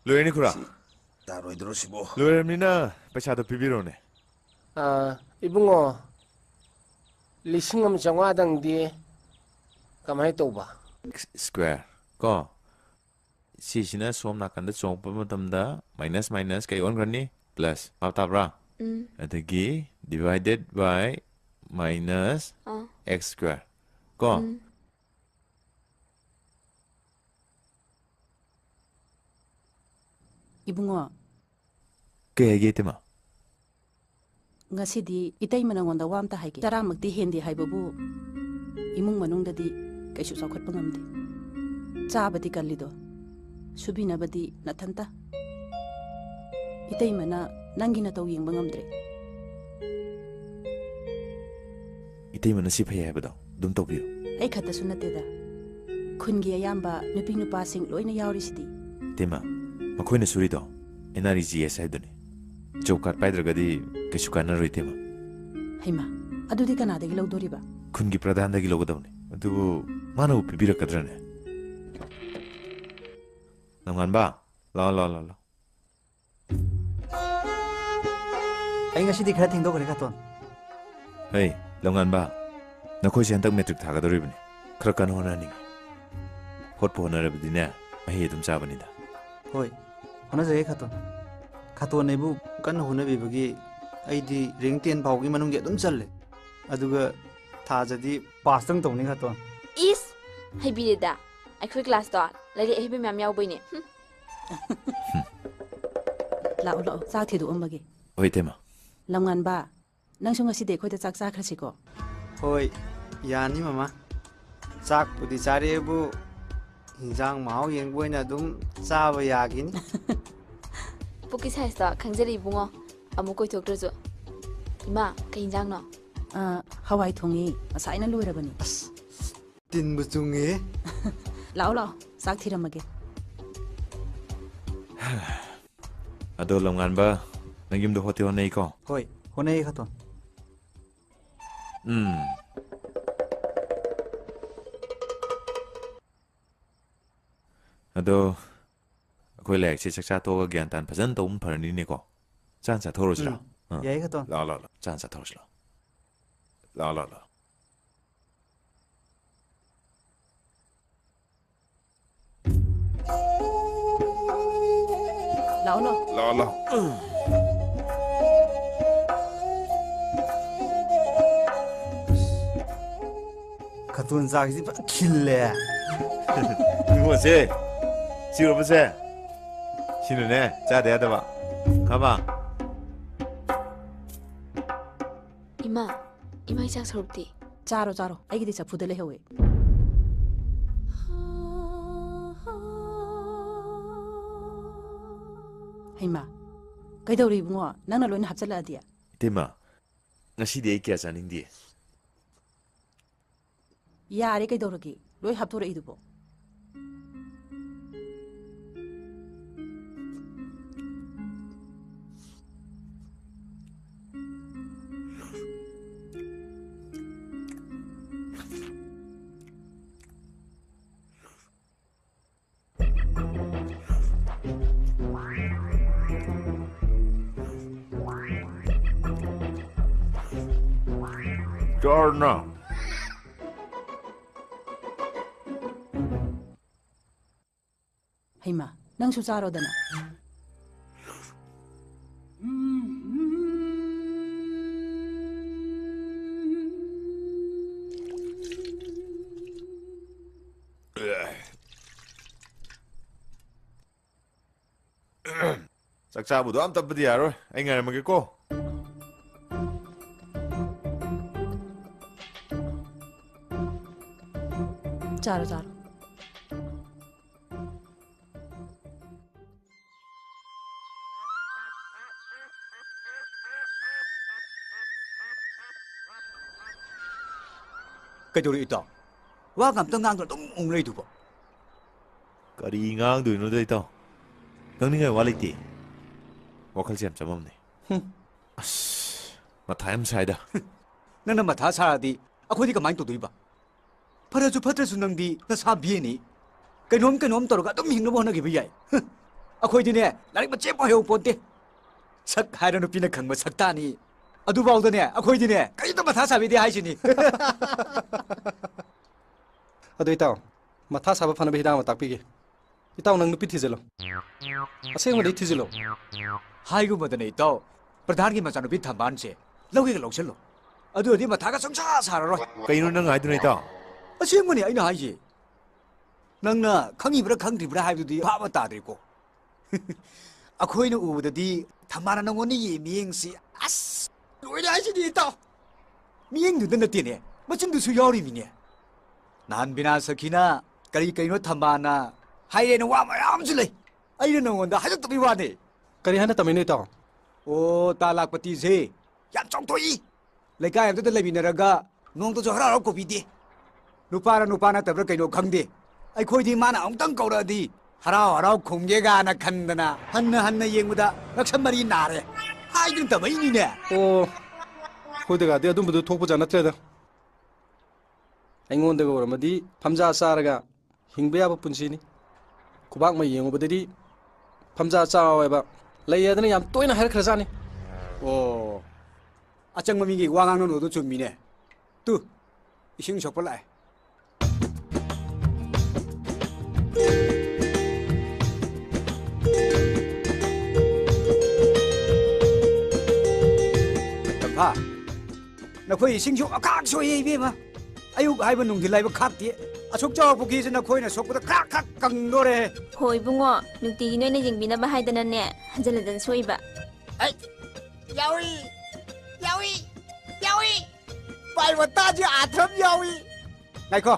ꯂꯣꯏꯔꯅꯤ, ꯈꯨꯔꯥ꯫ ꯁꯤ ꯇꯥꯔꯣꯏꯗ꯭ꯔꯣ ꯁꯤꯕꯣ? ꯂꯣꯏꯔꯕꯅꯤꯅ ꯄꯩꯁꯥꯗꯣ ꯄꯤꯕꯤꯔꯣꯅꯦ꯫ ꯑꯥ, ꯏꯕꯨꯡꯉꯣ, ꯂꯤꯁꯤꯡ ꯑꯃ ꯆꯥꯝꯃꯉꯥꯗꯪꯗꯤ ꯀꯃꯥꯏꯅ ꯇꯧꯕ? X square ꯀꯣ, ꯁꯤꯁꯤꯅ ꯁꯣꯝ ꯅꯥꯀꯟꯗ ꯆꯣꯡꯉꯛꯄ ꯃꯇꯝꯗ minus minus ꯀꯩ ꯑꯣꯟꯈ꯭ꯔꯅꯤ? Plus꯫ ꯚꯥꯞ ꯇꯥꯕ꯭ꯔꯥ? ꯎꯝ꯫ ꯑꯗꯒꯤ divided by minus ah. X square ꯀꯣ꯫ ꯎꯝ꯫ ꯏꯕꯨꯡꯉꯣ꯫ ꯀꯩ ꯍꯥꯏꯒꯦ, ꯏꯇꯩꯃ? ꯉꯁꯤꯗꯤ ꯏꯇꯩꯃ ꯅꯉꯣꯟꯗ ꯋꯥ ꯑꯝꯇ ꯍꯥꯏꯒꯦ꯫ ꯇꯔꯥꯃꯛꯇꯤ ꯍꯦꯟꯗꯦ ꯍꯥꯏꯕꯕꯨ ꯏꯃꯨꯡ ꯃꯅꯨꯡꯗꯗꯤ ꯀꯩꯁꯨ ꯆꯥꯎꯈꯠꯄ ꯉꯝꯗꯦ꯫ ꯆꯥꯕꯗꯤ ꯀꯜꯂꯤꯗꯣ, ꯁꯨꯕꯤꯅꯕꯗꯤ ꯅꯊꯟꯇ꯫ ꯏꯇꯩꯃꯅ ꯅꯪꯒꯤ ꯅꯇꯧ ꯌꯦꯡꯕ ꯉꯝꯗ꯭ꯔꯦ꯫ ꯏꯇꯩꯃꯅ ꯁꯤ ꯐꯩ ꯍꯥꯏꯕꯗꯣ ꯑꯗꯨꯝ ꯇꯧꯕꯤꯌꯨ꯫ ꯑꯩ ꯈꯛꯇꯁꯨ ꯅꯠꯇꯦꯗ, ꯈꯨꯟꯒꯤ ꯑꯌꯥꯝꯕ ꯅꯨꯄꯤ ꯅꯨꯄꯥꯁꯤꯡ ꯂꯣꯏꯅ ꯌꯥꯎꯔꯤꯁꯤꯗꯤ꯫ ꯏꯇꯩꯃ, ꯃꯈꯣꯏꯅ ꯁꯨꯔꯤꯗꯣ ꯑꯦꯟ ꯑꯥꯔ ꯏ ꯖꯤ ꯑꯦꯁ ꯍꯥꯏꯗꯨꯅꯤ꯫ ꯖꯣꯕ ꯀꯥꯔꯗ ꯄꯥꯏꯗ꯭ꯔꯒꯗꯤ ꯀꯩꯁꯨ ꯀꯥꯟꯅꯔꯣꯏ, ꯏꯇꯩꯃ꯫ ꯍꯩꯃꯥ, ꯑꯗꯨꯗꯤ ꯀꯅꯥꯗꯒꯤ ꯂꯧꯗꯣꯔꯤꯕ? ꯈꯨꯟꯒꯤ ꯄ꯭ꯔꯙꯥꯟꯗꯒꯤ ꯂꯧꯒꯗꯕꯅꯤ꯫ ꯑꯗꯨꯕꯨ ꯃꯥꯅꯕꯨ ꯄꯤꯕꯤꯔꯛꯀꯗ꯭ꯔꯅꯦ? ꯅꯣꯡꯉꯥꯟꯕ, ꯂꯥꯛꯑꯣ, ꯂꯥꯛꯑꯣ, ꯂꯥꯛꯑꯣ, ꯂꯥꯛꯑꯣ꯫ ꯑꯩ ꯉꯁꯤꯗꯤ ꯈꯔ ꯊꯦꯡꯗꯣꯛꯈ꯭ꯔꯦ, ꯈꯥꯇꯣꯟ꯫ ꯍꯩ, ꯂꯝꯉꯥꯟꯕ, ꯅꯈꯣꯏꯁꯦ ꯍꯟꯗꯛ ꯃꯦꯇ꯭ꯔꯤꯛ ꯊꯥꯒꯗꯧꯔꯤꯕꯅꯤ꯫ ꯈꯔ ꯀꯟꯅ ꯍꯣꯠꯅꯍꯟꯅꯤꯡꯉꯤ꯫ ꯍꯣꯠꯄꯨ ꯍꯣꯠꯅꯔꯕꯗꯤꯅꯦ, ꯃꯍꯩ ꯑꯗꯨꯝ ꯆꯥꯕꯅꯤꯗ꯫ ꯍꯣꯏ, ꯍꯣꯠꯅꯖꯒꯦ, ꯈꯥꯇꯣꯟ꯫ ꯈꯥꯇꯣꯟ ꯑꯩꯕꯨ ꯀꯟꯅ ꯍꯣꯠꯅꯕꯤꯕꯒꯤ ꯑꯩꯗꯤ ꯔꯦꯡ ꯇꯦꯟ ꯐꯥꯎꯒꯤ ꯃꯅꯨꯡꯒꯤ ꯑꯗꯨꯝ ꯆꯜꯂꯦ꯫ ꯑꯗꯨꯒ ꯊꯥꯖꯗꯤ ꯄꯥꯁꯇꯪ ꯇꯧꯅꯤ, ꯈꯥꯇꯣꯟ꯫ ꯏꯁ! ꯍꯩꯕꯤꯔꯦꯗ꯫ ꯑꯩꯈꯣꯏ ꯀ꯭ꯂꯥꯁꯇꯣ ꯂꯥꯏꯔꯤꯛ ꯑꯍꯩꯕ ꯃꯌꯥꯝ ꯌꯥꯎꯕꯩꯅꯦ꯫ ꯍꯨꯝ꯫ ꯂꯥꯛꯑꯣ, ꯂꯥꯛꯑꯣ, ꯆꯥꯛ ꯊꯤꯗꯣꯛꯑꯝꯃꯒꯦ꯫ ꯍꯣꯏ, ꯏꯇꯩꯃ꯫ ꯂꯝꯉꯥꯟꯕ, ꯅꯪꯁꯨ ꯉꯁꯤꯗꯤ ꯑꯩꯈꯣꯏꯗ ꯆꯥꯛ ꯆꯥꯈ꯭ꯔꯁꯤꯀꯣ꯫ ꯍꯣꯏ, ꯌꯥꯅꯤ, ꯃꯃꯥ꯫ ꯆꯥꯛꯄꯨꯗꯤ ꯆꯥꯔꯦꯕꯨ, ꯏꯟꯖꯥꯡ ꯃꯍꯥꯎ ꯌꯦꯡꯕ ꯑꯣꯏꯅ ꯑꯗꯨꯝ ꯆꯥꯕ ꯌꯥꯒꯤꯅꯤ꯫ ꯄꯨꯛꯀꯤ ꯁꯥꯏꯖꯇꯣ ꯈꯪꯖꯔꯦ, ꯏꯕꯨꯡꯉꯣ꯫ ꯑꯃꯨꯛ ꯀꯣꯏꯊꯣꯛꯇ꯭ꯔꯁꯨ꯫ ꯏꯃꯥ, ꯀꯩ ꯏꯟꯖꯥꯡꯅꯣ? ꯑꯥ, ꯍꯋꯥꯏ ꯊꯣꯡꯉꯤ꯫ ꯉꯁꯥꯏꯅ ꯂꯣꯏꯔꯕꯅꯤ꯫ ꯑꯁ, ꯇꯤꯟꯕꯨ ꯆꯨꯡꯉꯦ꯫ ꯂꯥꯛꯑꯣ, ꯂꯥꯛꯑꯣ, ꯆꯥꯛ ꯊꯤꯔꯝꯃꯒꯦ꯫ ꯑꯗꯣ ꯂꯝꯉꯥꯟꯕ, ꯅꯪ ꯌꯨꯝꯗ ꯍꯣꯠꯇꯤ ꯍꯣꯠꯅꯩꯀꯣ? ꯍꯣꯏ, ꯍꯣꯠꯅꯩ, ꯈꯥꯇꯣꯟ꯫ ꯎꯝ꯫ ꯑꯗꯣ ꯑꯩꯈꯣꯏ ꯂꯥꯏꯔꯤꯛꯁꯦ ꯆꯥꯛꯆꯥ ꯇꯣꯛꯑꯒ ꯒ꯭ꯌꯥꯟ ꯇꯥꯟ ꯐꯖꯅ ꯇꯧꯕꯅ ꯐꯔꯅꯤꯅꯦꯀꯣ? ꯆꯥꯛ ꯆꯥꯊꯣꯛꯎꯔꯁꯤꯔꯣ? ꯎꯝ꯫ ꯑꯥ꯫ ꯌꯥꯏ, ꯈꯥꯇꯣꯟ꯫ ꯂꯥꯛꯑꯣ, ꯂꯥꯛꯑꯣ, ꯂꯥꯛꯑꯣ꯫ ꯆꯥꯛ ꯆꯥꯊꯣꯛꯎꯔꯁꯤ ꯂꯥꯛꯑꯣ꯫ ꯂꯥꯛꯑꯣ, ꯂꯥꯛꯑꯣ, ꯂꯥꯛꯑꯣ꯫ ꯂꯥꯛꯑꯣ, ꯂꯥꯛꯑꯣ꯫ ꯂꯥꯛꯑꯣ, ꯂꯥꯛꯑꯣ꯫ ꯈꯥꯇꯣꯟ ꯆꯥꯛꯁꯤꯗꯤ ꯐꯖꯅ ꯈꯤꯜꯂꯦ꯫ ꯏꯕꯨꯡꯉꯣꯁꯦ, ꯁꯤꯔꯨꯕꯁꯦ, ꯁꯤꯅꯅꯦ ꯆꯥꯗ ꯌꯥꯗꯕ꯫ ꯈꯪꯉꯕ? ꯏꯃꯥ, ꯏꯃꯥ, ꯏꯆꯥ ꯁꯔꯨꯛꯇꯤ? ꯆꯥꯔꯣ, ꯆꯥꯔꯣ꯫ ꯑꯩꯒꯤꯗꯤ ꯆꯐꯨꯗ ꯂꯩꯍꯧꯋꯦ꯫ ꯍꯩꯃꯥ, ꯀꯩꯗꯧꯔꯦ ꯏꯕꯨꯡꯉꯣ? ꯅꯪꯅ ꯂꯣꯏꯅ ꯍꯥꯞꯆꯜꯂꯛꯑꯗꯤ? ꯏꯇꯩꯃ, ꯉꯁꯤꯗꯤ ꯑꯩ ꯀꯌꯥ ꯆꯥꯅꯤꯡꯗꯦ꯫ ꯌꯥꯔꯦ, ꯀꯩꯗꯧꯔꯒꯦ? ꯂꯣꯏ ꯍꯥꯞꯇꯣꯔꯛꯏꯗꯨꯕꯣ꯫ ꯆꯥꯔꯣꯅ꯫ ꯍꯩꯃꯥ, ꯅꯪꯁꯨ ꯆꯥꯔꯣꯗꯅ꯫ ꯆꯥꯛ ꯆꯥꯕꯗꯣ ꯑꯝ ꯇꯞꯄꯗꯤ ꯌꯥꯔꯣꯏ꯫ ꯑꯩ ꯉꯥꯏꯔꯝꯃꯒꯦꯀꯣ꯫ ꯆꯥꯔꯣ, ꯆꯥꯔꯣ꯫ ꯀꯩꯗꯧꯔꯦ ꯏꯇꯥꯎ? ꯋꯥꯒ ꯑꯝꯇ ꯉꯥꯡꯗꯅ ꯑꯗꯨꯝ ꯎꯪ ꯂꯩꯗꯨꯕꯣ? ꯀꯔꯤ ꯉꯥꯡꯗꯣꯏꯅꯣꯗ ꯏꯇꯥꯎ? ꯉꯥꯡꯅꯤꯡꯉꯥꯏ ꯋꯥ ꯂꯩꯇꯦ꯫ ꯋꯥꯈꯜꯁꯦ ꯌꯥꯝ ꯆꯃꯝꯅꯩ꯫ ꯍꯨꯝ꯫ ꯑꯁ, ꯃꯊꯥ ꯌꯥꯝ ꯁꯥꯏꯗ꯫ ꯅꯪꯅ ꯃꯊꯥ ꯁꯥꯔꯗꯤ ꯑꯩꯈꯣꯏꯗꯤ ꯀꯃꯥꯏꯅ ꯇꯧꯗꯣꯏꯕ? ꯐꯔꯁꯨ ꯐꯠꯇ꯭ꯔꯁꯨ ꯅꯪꯗꯤ ꯅꯁꯥ ꯕꯤ ꯑꯦꯅꯤ꯫ ꯀꯩꯅꯣꯝ ꯀꯩꯅꯣꯝ ꯇꯧꯔꯒ ꯑꯗꯨꯝ ꯍꯤꯡꯅꯕ ꯍꯣꯠꯅꯈꯤꯕ ꯌꯥꯏ꯫ ꯍꯨꯝ꯫ ꯑꯩꯈꯣꯏꯗꯤꯅꯦ, ꯂꯥꯏꯔꯤꯛ ꯃꯆꯦꯠ ꯑꯃ ꯍꯩꯍꯧ ꯄꯣꯟꯇꯦ꯫ ꯁꯛ ꯍꯥꯏꯔ ꯅꯨꯄꯤꯅ ꯈꯪꯕ ꯁꯛꯇꯥꯅꯤ꯫ ꯑꯗꯨꯐꯥꯎꯗꯅꯦ, ꯑꯩꯈꯣꯏꯗꯤꯅꯦ, ꯀꯔꯤꯝꯇ ꯃꯊꯥ ꯁꯥꯕꯤꯗꯦ ꯍꯥꯏꯁꯤꯅꯤ꯫ ꯑꯗꯣ ꯏꯇꯥꯎ, ꯃꯊꯥ ꯁꯥꯕ ꯐꯅꯕ ꯍꯤꯗꯥꯛ ꯑꯃ ꯇꯥꯛꯄꯤꯒꯦ꯫ ꯏꯇꯥꯎ, ꯅꯪ ꯅꯨꯄꯤ ꯊꯤꯖꯤꯜꯂꯣ꯫ ꯑꯁꯦꯡꯕꯗꯤ ꯊꯤꯖꯤꯜꯂꯣ꯫ ꯍꯥꯏꯒꯨꯝꯕꯗꯅꯦ, ꯏꯇꯥꯎ, ꯄ꯭ꯔꯙꯥꯟꯒꯤ ꯃꯆꯥꯅꯨꯄꯤ ꯊꯝꯕꯥꯜꯁꯦ ꯂꯧꯒꯦꯒ ꯂꯧꯁꯤꯜꯂꯣ꯫ ꯑꯗꯨ ꯑꯣꯏꯔꯗꯤ ꯃꯊꯥꯒ ꯁꯨꯡꯁꯥ ꯁꯥꯔꯔꯣꯏ꯫ ꯀꯩꯅꯣ ꯅꯪ ꯍꯥꯏꯗꯨꯅ, ꯏꯇꯥꯎ? ꯑꯁꯦꯡꯕꯅꯤ ꯑꯩꯅ ꯍꯥꯏꯁꯦ꯫ ꯅꯪꯅ ꯈꯪꯉꯤꯕ꯭ꯔꯥ ꯈꯪꯗ꯭ꯔꯤꯕ꯭ꯔꯥ ꯍꯥꯏꯕꯗꯨꯗꯤ ꯚꯥꯞ ꯑꯃ ꯇꯥꯗ꯭ꯔꯦꯀꯣ꯫ ꯑꯩꯈꯣꯏꯅ ꯎꯕꯗꯗꯤ ꯊꯝꯕꯥꯜꯅ ꯅꯪꯉꯣꯟꯗ ꯌꯦꯡ ꯃꯤꯠꯌꯦꯡꯁꯤ, ꯑꯁ, ꯂꯣꯏꯔꯦ ꯍꯥꯏꯁꯤꯗꯤ, ꯏꯇꯥꯎ꯫ ꯃꯤꯠꯌꯦꯡꯗꯨꯗ ꯅꯠꯇꯦꯅꯦ, ꯃꯆꯤꯟꯗꯨꯁꯨ ꯌꯥꯎꯔꯤꯃꯤꯅꯦ꯫ ꯅꯍꯥꯟ ꯕꯤꯅꯥ ꯁꯈꯤꯅ ꯀꯔꯤ ꯀꯩꯅꯣ ꯊꯝꯕꯥꯜꯅ ꯍꯥꯏꯔꯦꯅ ꯋꯥ ꯃꯌꯥꯝꯁꯨ ꯂꯩ꯫ ꯑꯩꯅ ꯅꯉꯣꯟꯗ ꯍꯥꯏꯗꯣꯛꯇꯕꯩ ꯋꯥꯅꯦ꯫ ꯀꯔꯤ ꯍꯥꯏꯅ ꯇꯝꯃꯤꯅꯣ, ꯏꯇꯥꯎ? ꯑꯣ, ꯇꯥ ꯂꯥꯛꯄꯇꯤꯁꯦ ꯌꯥꯝ ꯆꯥꯎꯊꯣꯛꯏ꯫ ꯂꯩꯀꯥꯏ ꯑꯝꯇꯗ ꯂꯩꯃꯤꯟꯅꯔꯒ ꯅꯣꯡꯇꯁꯨ ꯍꯔꯥꯎ ꯍꯔꯥꯎ ꯀꯧꯕꯤꯗꯦ꯫ ꯅꯨꯄꯥꯔ ꯅꯨꯄꯥ ꯅꯠꯇꯕ꯭ꯔꯥ ꯀꯩꯅꯣ ꯈꯪꯗꯦ, ꯑꯩꯈꯣꯏꯗꯤ ꯃꯥꯅ ꯑꯃꯨꯛꯇꯪ ꯀꯧꯔꯛꯑꯗꯤ ꯍꯔꯥꯎ ꯍꯔꯥꯎ ꯈꯨꯝꯒꯦ ꯒꯥꯅ ꯈꯟꯗꯅ ꯍꯟꯅ ꯍꯟꯅ ꯌꯦꯡꯕꯗ ꯉꯛꯁꯝ ꯃꯔꯤ ꯅꯥꯔꯦ꯫ ꯍꯥꯏꯗꯨꯅ ꯇꯝꯃꯛꯏꯅꯤꯅꯦ꯫ ꯑꯣ, ꯑꯩꯈꯣꯏꯗꯒꯗꯤ ꯑꯗꯨꯝꯕꯗꯨ ꯊꯣꯛꯄꯖꯥꯠ ꯅꯠꯇ꯭ꯔꯦꯗ꯫ ꯑꯩꯉꯣꯟꯗꯒ ꯑꯣꯏꯔꯝꯃꯗꯤ ꯐꯝꯖꯥ ꯆꯥꯔꯒ ꯍꯤꯡꯕ ꯌꯥꯕ ꯄꯨꯟꯁꯤꯅꯤ꯫ ꯈꯨꯕꯥꯛ ꯃꯩ ꯌꯦꯡꯉꯨꯕꯗꯗꯤ ꯐꯝꯖꯥ ꯆꯥꯎꯋꯦꯕ꯫ ꯂꯩ ꯍꯥꯏꯗꯅ ꯌꯥꯝ ꯇꯣꯏꯅ ꯍꯥꯏꯔꯛꯈ꯭ꯔꯖꯥꯠꯅꯤ꯫ ꯑꯣ, ꯑꯆꯪꯕ ꯃꯤꯒꯤ ꯋꯥ ꯉꯥꯡꯅꯅꯨꯗꯣ ꯆꯨꯝꯃꯤꯅꯦ꯫ ꯇꯨ, ꯏꯁꯤꯡ ꯁꯣꯛꯄ ꯂꯥꯛꯑꯦ꯫ ꯇꯝꯐꯥ, ꯅꯈꯣꯏ ꯏꯁꯤꯡꯁꯨ ꯑꯈꯥꯛ ꯁꯣꯛꯏ ꯏꯕꯦꯝꯃ꯫ ꯑꯌꯨꯛ ꯍꯥꯏꯕ ꯅꯨꯡꯊꯤꯜ ꯍꯥꯏꯕ ꯈꯥꯛꯇꯦ꯫ ꯑꯁꯨꯛ ꯆꯥꯎꯕ ꯄꯨꯈ꯭ꯔꯤꯁꯦ ꯅꯈꯣꯏꯅ ꯁꯣꯛꯄꯗ ꯈ꯭ꯔꯥꯛ ꯈ꯭ꯔꯥꯛ ꯀꯪꯗꯣꯔꯦ꯫ ꯍꯣꯏ ꯏꯕꯨꯡꯉꯣ, ꯅꯨꯡꯇꯤꯒꯤ ꯅꯣꯏꯅ ꯌꯦꯡꯕꯤꯅꯕ ꯍꯥꯏꯗꯅꯅꯦ, ꯍꯟꯖꯤꯟ ꯍꯟꯖꯤꯟ ꯁꯣꯛꯏꯕ꯫ ꯑꯩ, ꯌꯥꯎꯏ, ꯌꯥꯎꯏ, ꯌꯥꯎꯏ꯫ ꯄꯥꯏ ꯋꯥꯇꯥꯁꯦ ꯑꯥꯊ꯭ꯔꯝ ꯌꯥꯎꯏ꯫ ꯉꯥꯏꯈꯣ,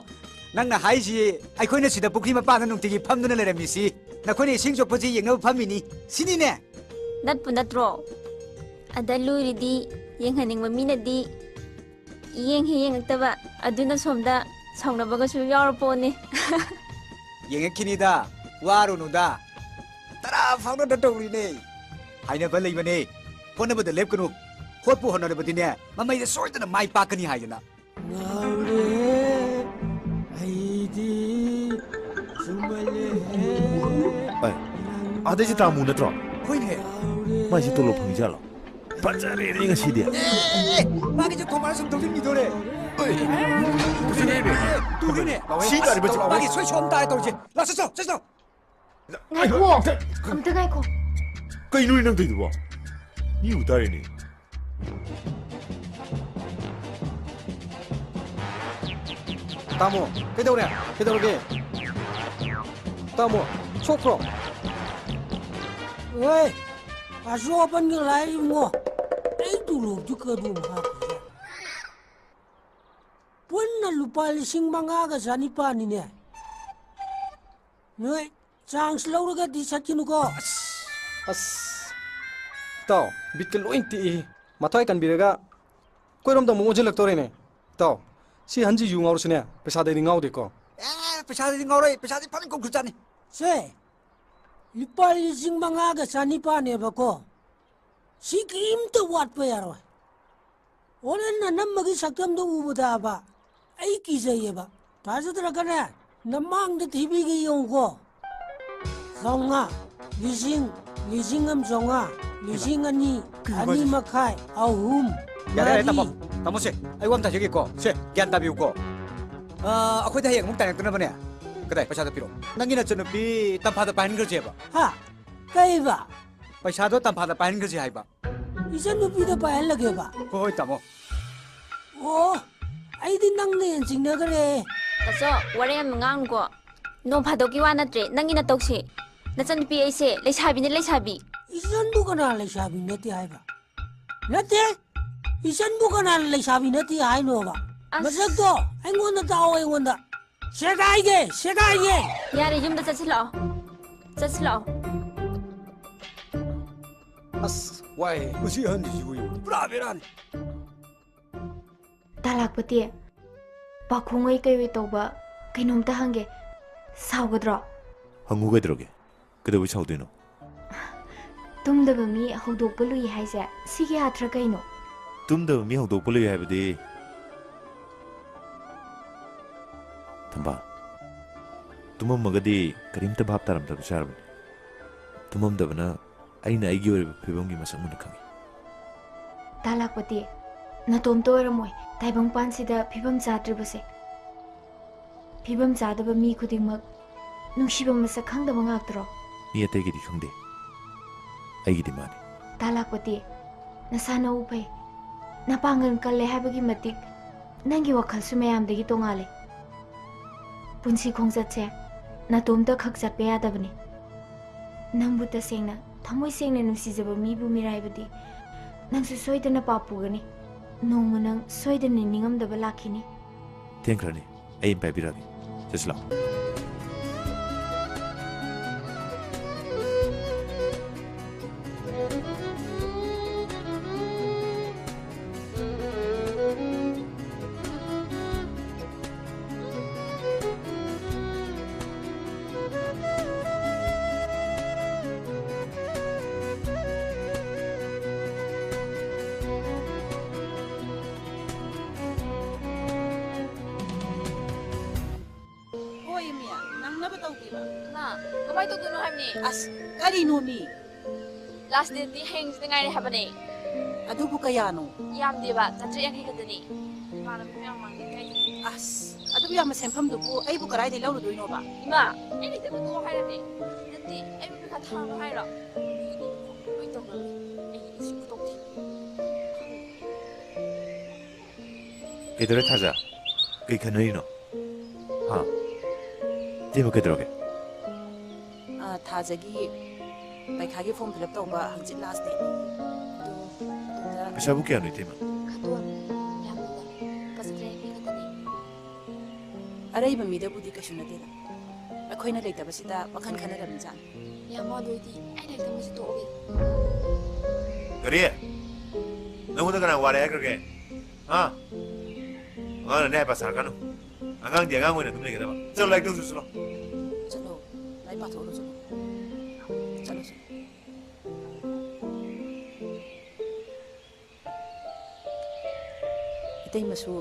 ꯅꯪꯅ ꯍꯥꯏꯁꯤ ꯑꯩꯈꯣꯏꯅ ꯁꯤꯗ ꯄꯨꯈ꯭ꯔꯤ ꯃꯄꯥꯟꯗ ꯅꯨꯡꯇꯤꯒꯤ ꯐꯝꯗꯨꯅ ꯂꯩꯔꯝꯃꯤꯁꯤ ꯅꯈꯣꯏꯅ ꯏꯁꯤꯡ ꯆꯣꯠꯄꯁꯤ ꯌꯦꯡꯅꯕ ꯐꯝꯃꯤꯅꯤ ꯁꯤꯅꯤꯅꯦ? ꯅꯠꯄꯨ ꯅꯠꯇ꯭ꯔꯣ? ꯑꯗ ꯂꯨꯔꯤꯗꯤ ꯌꯦꯡꯍꯟꯅꯤꯡꯕ ꯃꯤꯅꯗꯤ ꯌꯦꯡ ꯍꯦꯛ ꯌꯦꯡꯉꯛꯇꯕ, ꯑꯗꯨꯅ ꯁꯣꯝꯗ ꯁꯥꯎꯅꯕꯒꯁꯨ ꯌꯥꯎꯔ ꯄꯣꯠꯅꯤ꯫ ꯌꯦꯡꯉꯛꯈꯤꯅꯤꯗ, ꯋꯥꯔꯨꯅꯨꯗ꯫ ꯇꯔꯥ ꯐꯥꯎꯅꯗ ꯇꯧꯔꯤꯅꯦ꯫ ꯍꯥꯏꯅꯕ ꯂꯩꯕꯅꯦ, "ꯍꯣꯠꯅꯕꯗ ꯂꯦꯞꯀꯅꯨ, ꯍꯣꯠꯄꯨ ꯍꯣꯠꯅꯔꯕꯗꯤꯅꯦ, ꯃꯃꯩꯗ ꯁꯣꯏꯗꯅ ꯃꯥꯏ ꯄꯥꯛꯀꯅꯤ" ꯍꯥꯏꯗꯅ꯫ ꯉꯥꯎꯔꯦ ꯑꯩꯗꯤ ꯆꯨꯝꯃꯜꯂꯦꯍꯦ꯫ ꯑꯦ, ꯑꯥꯗꯩꯁꯦ ꯇꯥꯃꯨ ꯅꯠꯇ꯭ꯔꯣ? ꯍꯣꯏꯅꯦ꯫ ꯃꯥꯏꯁꯦ ꯇꯣꯂꯣꯞ ꯐꯪꯖꯥꯠꯂꯣ? ꯐꯖꯔꯦꯅꯦ ꯉꯁꯤꯗꯤ꯫ ꯑꯦ, ꯑꯦ, ꯑꯦ, ꯃꯥꯒꯤꯁꯦ ꯈꯣꯡꯕꯥꯅ ꯁꯨꯝ ꯊꯧꯖꯤꯟꯈꯤꯗꯣꯔꯦ꯫ ꯑꯦ, ꯇꯨꯒꯤꯅꯦ꯫ ꯁꯤ ꯇꯥꯔꯤꯕ ꯆꯤꯛ ꯃꯥꯒꯤ ꯁꯣꯏ ꯁꯣꯝ ꯇꯥꯔꯦ ꯇꯧꯔꯤꯁꯦ꯫ ꯂꯥꯛꯁꯣ, ꯁꯣ, ꯁꯣ, ꯁꯣ꯫ ꯉꯥꯏꯈꯣ꯫ ꯑꯝꯇ ꯉꯥꯏꯈꯣ꯫ ꯀꯩꯅꯣ ꯅꯪ ꯇꯧꯏꯗꯨꯕꯣ? ꯃꯤ ꯎ ꯇꯥꯔꯦꯅꯦ꯫ ꯇꯥꯃꯣ, ꯀꯩꯗꯧꯔꯦ? ꯀꯩꯗꯧꯔꯒꯦ? ꯇꯥꯃꯣ, ꯁꯣꯛꯄ꯭ꯔꯣ? ꯑꯣꯏ, ꯑꯁꯣꯛ ꯑꯄꯟꯒ ꯂꯥꯏꯔꯤꯉꯣ꯫ ꯑꯩ ꯇꯨꯂꯣꯞꯇꯨ ꯀꯔꯝ ꯍꯥꯞꯄꯤꯒꯦ? ꯂꯨꯄꯥ ꯂꯤꯁꯤꯡ ꯃꯉꯥꯒ ꯆꯅꯤꯄꯥꯟꯅꯤꯅꯦ꯫ ꯅꯣꯏ ꯆꯥꯟꯁ ꯂꯧꯔꯒꯗꯤ ꯆꯠꯈꯤꯅꯨꯀꯣ꯫ ꯑꯁ, ꯏꯇꯥꯎ, ꯕꯤꯠꯀ ꯂꯣꯏ ꯇꯦꯛꯏ꯫ ꯃꯊ꯭ꯋꯥꯏ ꯀꯟꯕꯤꯔꯒ ꯑꯩꯈꯣꯏꯔꯣꯝꯗ ꯑꯃꯨꯛ ꯑꯣꯟꯁꯤꯜꯂꯛꯇꯣꯔꯦꯅꯦ꯫ ꯏꯇꯥꯎ, ꯁꯤ ꯍꯟꯁꯤ ꯌꯨ ꯉꯥꯎꯔꯁꯨꯅꯦ, ꯄꯩꯁꯥꯗꯩꯗꯤ ꯉꯥꯎꯗꯦꯀꯣ꯫ ꯑꯦ, ꯄꯩꯁꯥꯗꯩꯗꯤ ꯉꯥꯎꯔꯣꯏ, ꯄꯩꯁꯥꯗꯤ ꯐꯖꯅ ꯀꯧꯈ꯭ꯔꯖꯥꯠꯅꯤ꯫ ꯁꯦ, ꯂꯨꯄꯥ ꯂꯤꯁꯤꯡ ꯃꯉꯥꯒ ꯆꯅꯤꯄꯥꯟꯅꯦꯕꯀꯣ꯫ ꯁꯤ ꯀꯔꯤꯝꯇ ꯋꯥꯠꯄ ꯌꯥꯔꯣꯏ꯫ ꯍꯣꯔꯦꯟ ꯅꯅꯝꯃꯒꯤ ꯁꯛꯇꯝꯗꯣ ꯎꯕꯗꯕ ꯑꯩ ꯀꯤꯖꯩꯌꯦꯕ꯫ ꯊꯥꯖꯗ꯭ꯔꯒꯅꯦ, ꯅꯃꯥꯡꯗ ꯊꯤꯕꯤꯒꯦ ꯌꯦꯡꯉꯨꯀꯣ꯫ ꯆꯥꯝꯃꯉꯥ, ꯂꯤꯁꯤꯡ, ꯂꯤꯁꯤꯡ ꯑꯃ ꯆꯥꯝꯃꯉꯥ, ꯂꯤꯁꯤꯡ ꯑꯅꯤ, ꯀꯩꯅꯣ ꯑꯅꯤ ꯍꯥꯏꯁꯤꯕꯣ? ꯃꯈꯥꯏ, ꯑꯍꯨꯝ, ꯌꯥꯔꯦ, ꯌꯥꯔꯦ, ꯃꯔꯤ꯫ ꯇꯥꯃꯣ꯫ ꯇꯥꯃꯣꯁꯦ, ꯑꯩ ꯋꯥ ꯑꯝꯇ ꯍꯥꯏꯖꯒꯦꯀꯣ꯫ ꯁꯦ, ꯒ꯭ꯌꯥꯟ ꯇꯥꯕꯤꯌꯨꯀꯣ꯫ ꯑ, ꯑꯩꯈꯣꯏꯗ ꯍꯌꯦꯡ ꯑꯃꯨꯛ ꯇꯥꯏꯅꯔꯛꯇꯅꯕꯅꯦ꯫ ꯀꯗꯥꯏ, ꯄꯩꯁꯥꯗꯣ ꯄꯤꯔꯛꯑꯣ꯫ ꯅꯪꯒꯤ ꯅꯆꯟꯅꯨꯄꯤ ꯇꯝꯐꯥꯗ ꯄꯥꯏꯍꯟꯈ꯭ꯔꯁꯦꯕ꯫ ꯍꯥ? ꯀꯩꯕ? ꯄꯩꯁꯥꯗꯣ ꯇꯝꯐꯥꯗ ꯄꯥꯏꯍꯟꯈ꯭ꯔꯁꯦ ꯍꯥꯏꯕ꯫ ꯏꯆꯟꯅꯨꯄꯤꯗ ꯄꯥꯏꯍꯜꯂꯒꯦꯕ? ꯍꯣꯏ, ꯍꯣꯏ, ꯇꯥꯃꯣ꯫ ꯑꯣ, ꯑꯩꯗꯤ ꯅꯪꯅ ꯍꯦꯟꯅ ꯆꯤꯡꯅꯈ꯭ꯔꯦ꯫ ꯇꯥꯆꯧ, ꯋꯥꯔꯦꯝ ꯉꯥꯡꯅꯨꯀꯣ꯫ ꯅꯣꯡ ꯐꯥꯗꯣꯛꯀꯤ ꯋꯥ ꯅꯠꯇ꯭ꯔꯦ, ꯅꯪꯒꯤ ꯅꯇꯧꯁꯦ꯫ ꯅꯆꯟꯅꯨꯄꯤ ꯑꯩꯁꯦ ꯂꯩꯁꯥꯕꯤꯅꯦ, ꯂꯩꯁꯥꯕꯤ꯫ ꯏꯆꯟꯕꯨ ꯀꯅꯥ ꯂꯩꯁꯥꯕꯤ ꯅꯠꯇꯦ ꯍꯥꯏꯕ? ꯅꯠꯇꯦ, ꯏꯆꯟꯕꯨ ꯀꯅꯥꯅ ꯂꯩꯁꯥꯕꯤ ꯅꯠꯇꯦ ꯍꯥꯏꯅꯣꯕ? ꯑꯁ꯫ ꯃꯁꯛꯇꯣ ꯑꯩꯉꯣꯟꯗ ꯇꯥꯛꯑꯣ, ꯑꯩꯉꯣꯟꯗ꯫ ꯁꯦꯒꯥꯏꯒꯦ, ꯁꯦꯒꯥꯏꯒꯦ! ꯌꯥꯔꯦ, ꯌꯨꯝꯗ ꯆꯠꯁꯤꯜꯂꯛꯑꯣ꯫ ꯆꯠꯁꯤꯜꯂꯛꯑꯣ꯫ ꯑꯁ, ꯋꯥꯏꯍꯦ꯫ ꯃꯁꯤ ꯑꯍꯟꯁꯤꯁꯨ ꯌꯦꯡꯉꯨ, ꯄꯨꯔꯥ ꯕꯦꯔꯥꯅꯤ꯫ ꯇꯥꯂꯥꯛꯄꯇꯤ, ꯄꯥꯈꯣꯡꯉꯩ ꯀꯩꯑꯣꯏ ꯇꯧꯕ ꯀꯩꯅꯣꯝꯇ ꯍꯪꯒꯦ꯫ ꯁꯥꯎꯒꯗ꯭ꯔꯣ? ꯍꯪꯉꯨ ꯀꯩꯗꯧꯔꯒꯦ? ꯀꯩꯗꯧꯕꯩ ꯁꯥꯎꯗꯣꯏꯅꯣ? ꯇꯨꯝꯗꯕ ꯃꯤ ꯍꯧꯗꯣꯛꯄ ꯂꯨꯏ ꯍꯥꯏꯁꯦ ꯁꯤꯒꯤ ꯑꯥꯔꯊ꯭ꯔ ꯀꯩꯅꯣ? ꯇꯨꯝꯗꯕ ꯃꯤ ꯍꯧꯗꯣꯛꯄ ꯂꯨꯏ ꯍꯥꯏꯕꯗꯤ, ꯊꯝꯕꯥꯜ, ꯇꯨꯝꯃꯝꯃꯒꯗꯤ ꯀꯔꯤꯝꯇ ꯚꯥꯞ ꯇꯥꯔꯝꯗꯕꯁꯨ ꯌꯥꯔꯕꯅꯤ꯫ ꯇꯨꯝꯃꯝꯗꯕꯅ ꯑꯩꯅ ꯑꯩꯒꯤ ꯑꯣꯏꯔꯤꯕ ꯐꯤꯕꯝꯒꯤ ꯃꯁꯛ ꯃꯨꯟꯅ ꯈꯪꯉꯤ꯫ ꯇꯥꯂꯥꯛꯄꯇꯤ, ꯅꯇꯣꯝꯇ ꯑꯣꯏꯔꯝꯃꯣꯏ ꯇꯥꯏꯕꯪꯄꯥꯟꯁꯤꯗ ꯐꯤꯕꯝ ꯆꯥꯗ꯭ꯔꯤꯕꯁꯦ꯫ ꯐꯤꯕꯝ ꯆꯥꯗꯕ ꯃꯤ ꯈꯨꯗꯤꯡꯃꯛ ꯅꯨꯡꯁꯤꯕ ꯃꯁꯛ ꯈꯪꯗꯕ ꯉꯥꯛꯇꯔꯣ? ꯃꯤ ꯑꯇꯩꯒꯤꯗꯤ ꯈꯪꯗꯦ, ꯑꯩꯒꯤꯗꯤ ꯃꯥꯅꯤ꯫ ꯇꯥꯂꯥꯛꯄꯇꯤ, ꯅꯁꯥ ꯅꯎ ꯐꯩ, ꯅꯄꯥꯡꯒꯜ ꯀꯜꯂꯦ ꯍꯥꯏꯕꯒꯤ ꯃꯇꯤꯛ ꯅꯪꯒꯤ ꯋꯥꯈꯜꯁꯨ ꯃꯌꯥꯝꯗꯒꯤ ꯇꯣꯉꯥꯜꯂꯦ꯫ ꯄꯨꯟꯁꯤ ꯈꯣꯡꯆꯠꯁꯦ ꯅꯇꯣꯝꯇ ꯈꯛ ꯆꯠꯄ ꯌꯥꯗꯕꯅꯤ꯫ ꯅꯪꯕꯨ ꯇꯁꯦꯡꯅ ꯊꯃꯣꯏ ꯁꯦꯡꯅ ꯅꯨꯡꯁꯤꯖꯕ ꯃꯤꯕꯨ ꯃꯤꯔꯥꯏꯕꯗꯤ ꯅꯪꯁꯨ ꯁꯣꯏꯗꯅ ꯄꯥꯞ ꯄꯨꯒꯅꯤ꯫ ꯅꯣꯡꯃ ꯅꯪ ꯁꯣꯏꯗꯅ ꯅꯤꯡꯉꯝꯗꯕ ꯂꯥꯛꯈꯤꯅꯤ꯫ ꯊꯦꯡꯈ꯭ꯔꯅꯤ, ꯑꯩ ꯑꯃ ꯄꯥꯏꯕꯤꯔꯛꯑꯒꯦ꯫ ꯆꯠꯁꯤ ꯂꯥꯛꯑꯣ꯫ ꯍꯣꯏ, ꯃꯤ, ꯅꯪꯅꯕ ꯇꯧꯒꯦꯕ꯫ ꯃꯥ, ꯀꯃꯥꯏ ꯇꯧꯗꯣꯏꯅꯣ ꯍꯥꯏꯕꯅꯤ? ꯑꯁ, ꯀꯔꯤꯅꯣ ꯃꯤ? Last date ꯇꯤ ꯍꯌꯦꯡꯁꯤꯗ ꯉꯥꯏꯔꯦ ꯍꯥꯏꯕꯅꯦ꯫ ꯑꯗꯨꯕꯨ ꯀꯌꯥꯅꯣ? ꯌꯥꯝꯗꯦꯕ, ꯆꯥꯇ꯭ꯔꯦꯠ ꯌꯥꯡꯈꯩ ꯈꯛꯇꯅꯤ꯫ ꯏꯃꯥꯟꯅꯕꯤ ꯃꯌꯥꯝ ꯃꯥꯡꯗꯦ ꯀꯩꯒꯤ? ꯑꯁ, ꯑꯗꯨꯕꯨ ꯌꯥꯝꯕ ꯁꯦꯟꯐꯝꯗꯨꯕꯨ ꯑꯩꯕꯨ ꯀꯗꯥꯏꯗꯒꯤ ꯂꯧꯔꯨꯗꯣꯏꯅꯣꯕ? ꯏꯃꯥ, ꯑꯩ ꯂꯩꯇꯕ ꯇꯣꯛꯑꯣ ꯍꯥꯏꯔꯕꯅꯦ꯫ ꯅꯠꯇꯦ, ꯑꯩꯕꯨ ꯄꯩꯈꯥ ꯊꯥꯔꯣ ꯍꯥꯏꯔꯣ? ꯂꯣꯏ ꯇꯧꯅꯔꯦ꯫ ꯑꯩꯒꯤ ꯏꯁꯤꯡ ꯈꯨꯇꯣꯛꯇꯤ꯫ ꯀꯩꯗꯧꯔꯦ ꯊꯥꯖ? ꯀꯩ ꯈꯟꯅꯔꯤꯅꯣ? ꯍꯥ? ꯏꯇꯩꯃ ꯀꯩꯗꯧꯔꯒꯦ? ꯑ, ꯊꯥꯖꯒꯤ ꯄꯩꯈꯥꯒꯤ form fill up ꯇꯧꯕ ꯍꯪꯆꯤꯠ last date ꯅꯤ꯫ ꯑꯗꯨ, ꯑꯗꯨꯗ ꯄꯩꯁꯥꯕꯨ ꯀꯌꯥꯅꯣ ꯏꯇꯩꯃ? ꯈꯇꯣꯟ, ꯌꯥꯝꯅ ꯂꯨꯄꯥ ꯆꯥꯇ꯭ꯔꯦꯠ ꯌꯥꯡꯈꯩ ꯈꯛꯇꯅꯤ꯫ ꯑꯔꯩꯕ ꯃꯤꯗꯕꯨꯗꯤ ꯀꯩꯁꯨ ꯅꯠꯇꯦꯗ꯫ ꯑꯩꯈꯣꯏꯅ ꯂꯩꯇꯕꯁꯤꯗ ꯋꯥꯈꯜ ꯈꯟꯅꯔꯝꯃꯤꯖꯥꯠꯅꯤ꯫ ꯌꯥꯝ ꯋꯥꯗꯣꯏꯗꯤ ꯑꯩ ꯂꯥꯏꯔꯤꯛ ꯇꯝꯕꯁꯤ ꯇꯣꯛꯑꯒꯦ꯫ ꯀꯔꯤ? ꯅꯪꯉꯣꯟꯗ ꯀꯅꯥ ꯋꯥꯔꯦ ꯍꯥꯏꯈ꯭ꯔꯒꯦ? ꯍꯥ? ꯑꯉꯥꯡꯅꯅꯦ ꯍꯥꯏꯕ ꯁꯥꯔꯛꯀꯅꯨ꯫ ꯑꯉꯥꯡꯗꯤ ꯑꯉꯥꯡ ꯑꯣꯏꯅ ꯑꯗꯨꯝ ꯂꯩꯒꯗꯕ꯫ ꯆꯠꯂꯣ, ꯂꯥꯏꯔꯤꯛ ꯇꯧ ꯆꯠꯂꯣ꯫ ꯆꯠꯂꯣ, ꯂꯥꯏꯔꯤꯛ ꯄꯥꯊꯣꯛꯎꯔꯣ ꯆꯠꯂꯣ꯫ ꯆꯠꯂꯣ, ꯆꯠꯂꯣ꯫ ꯏꯇꯩꯃꯁꯨ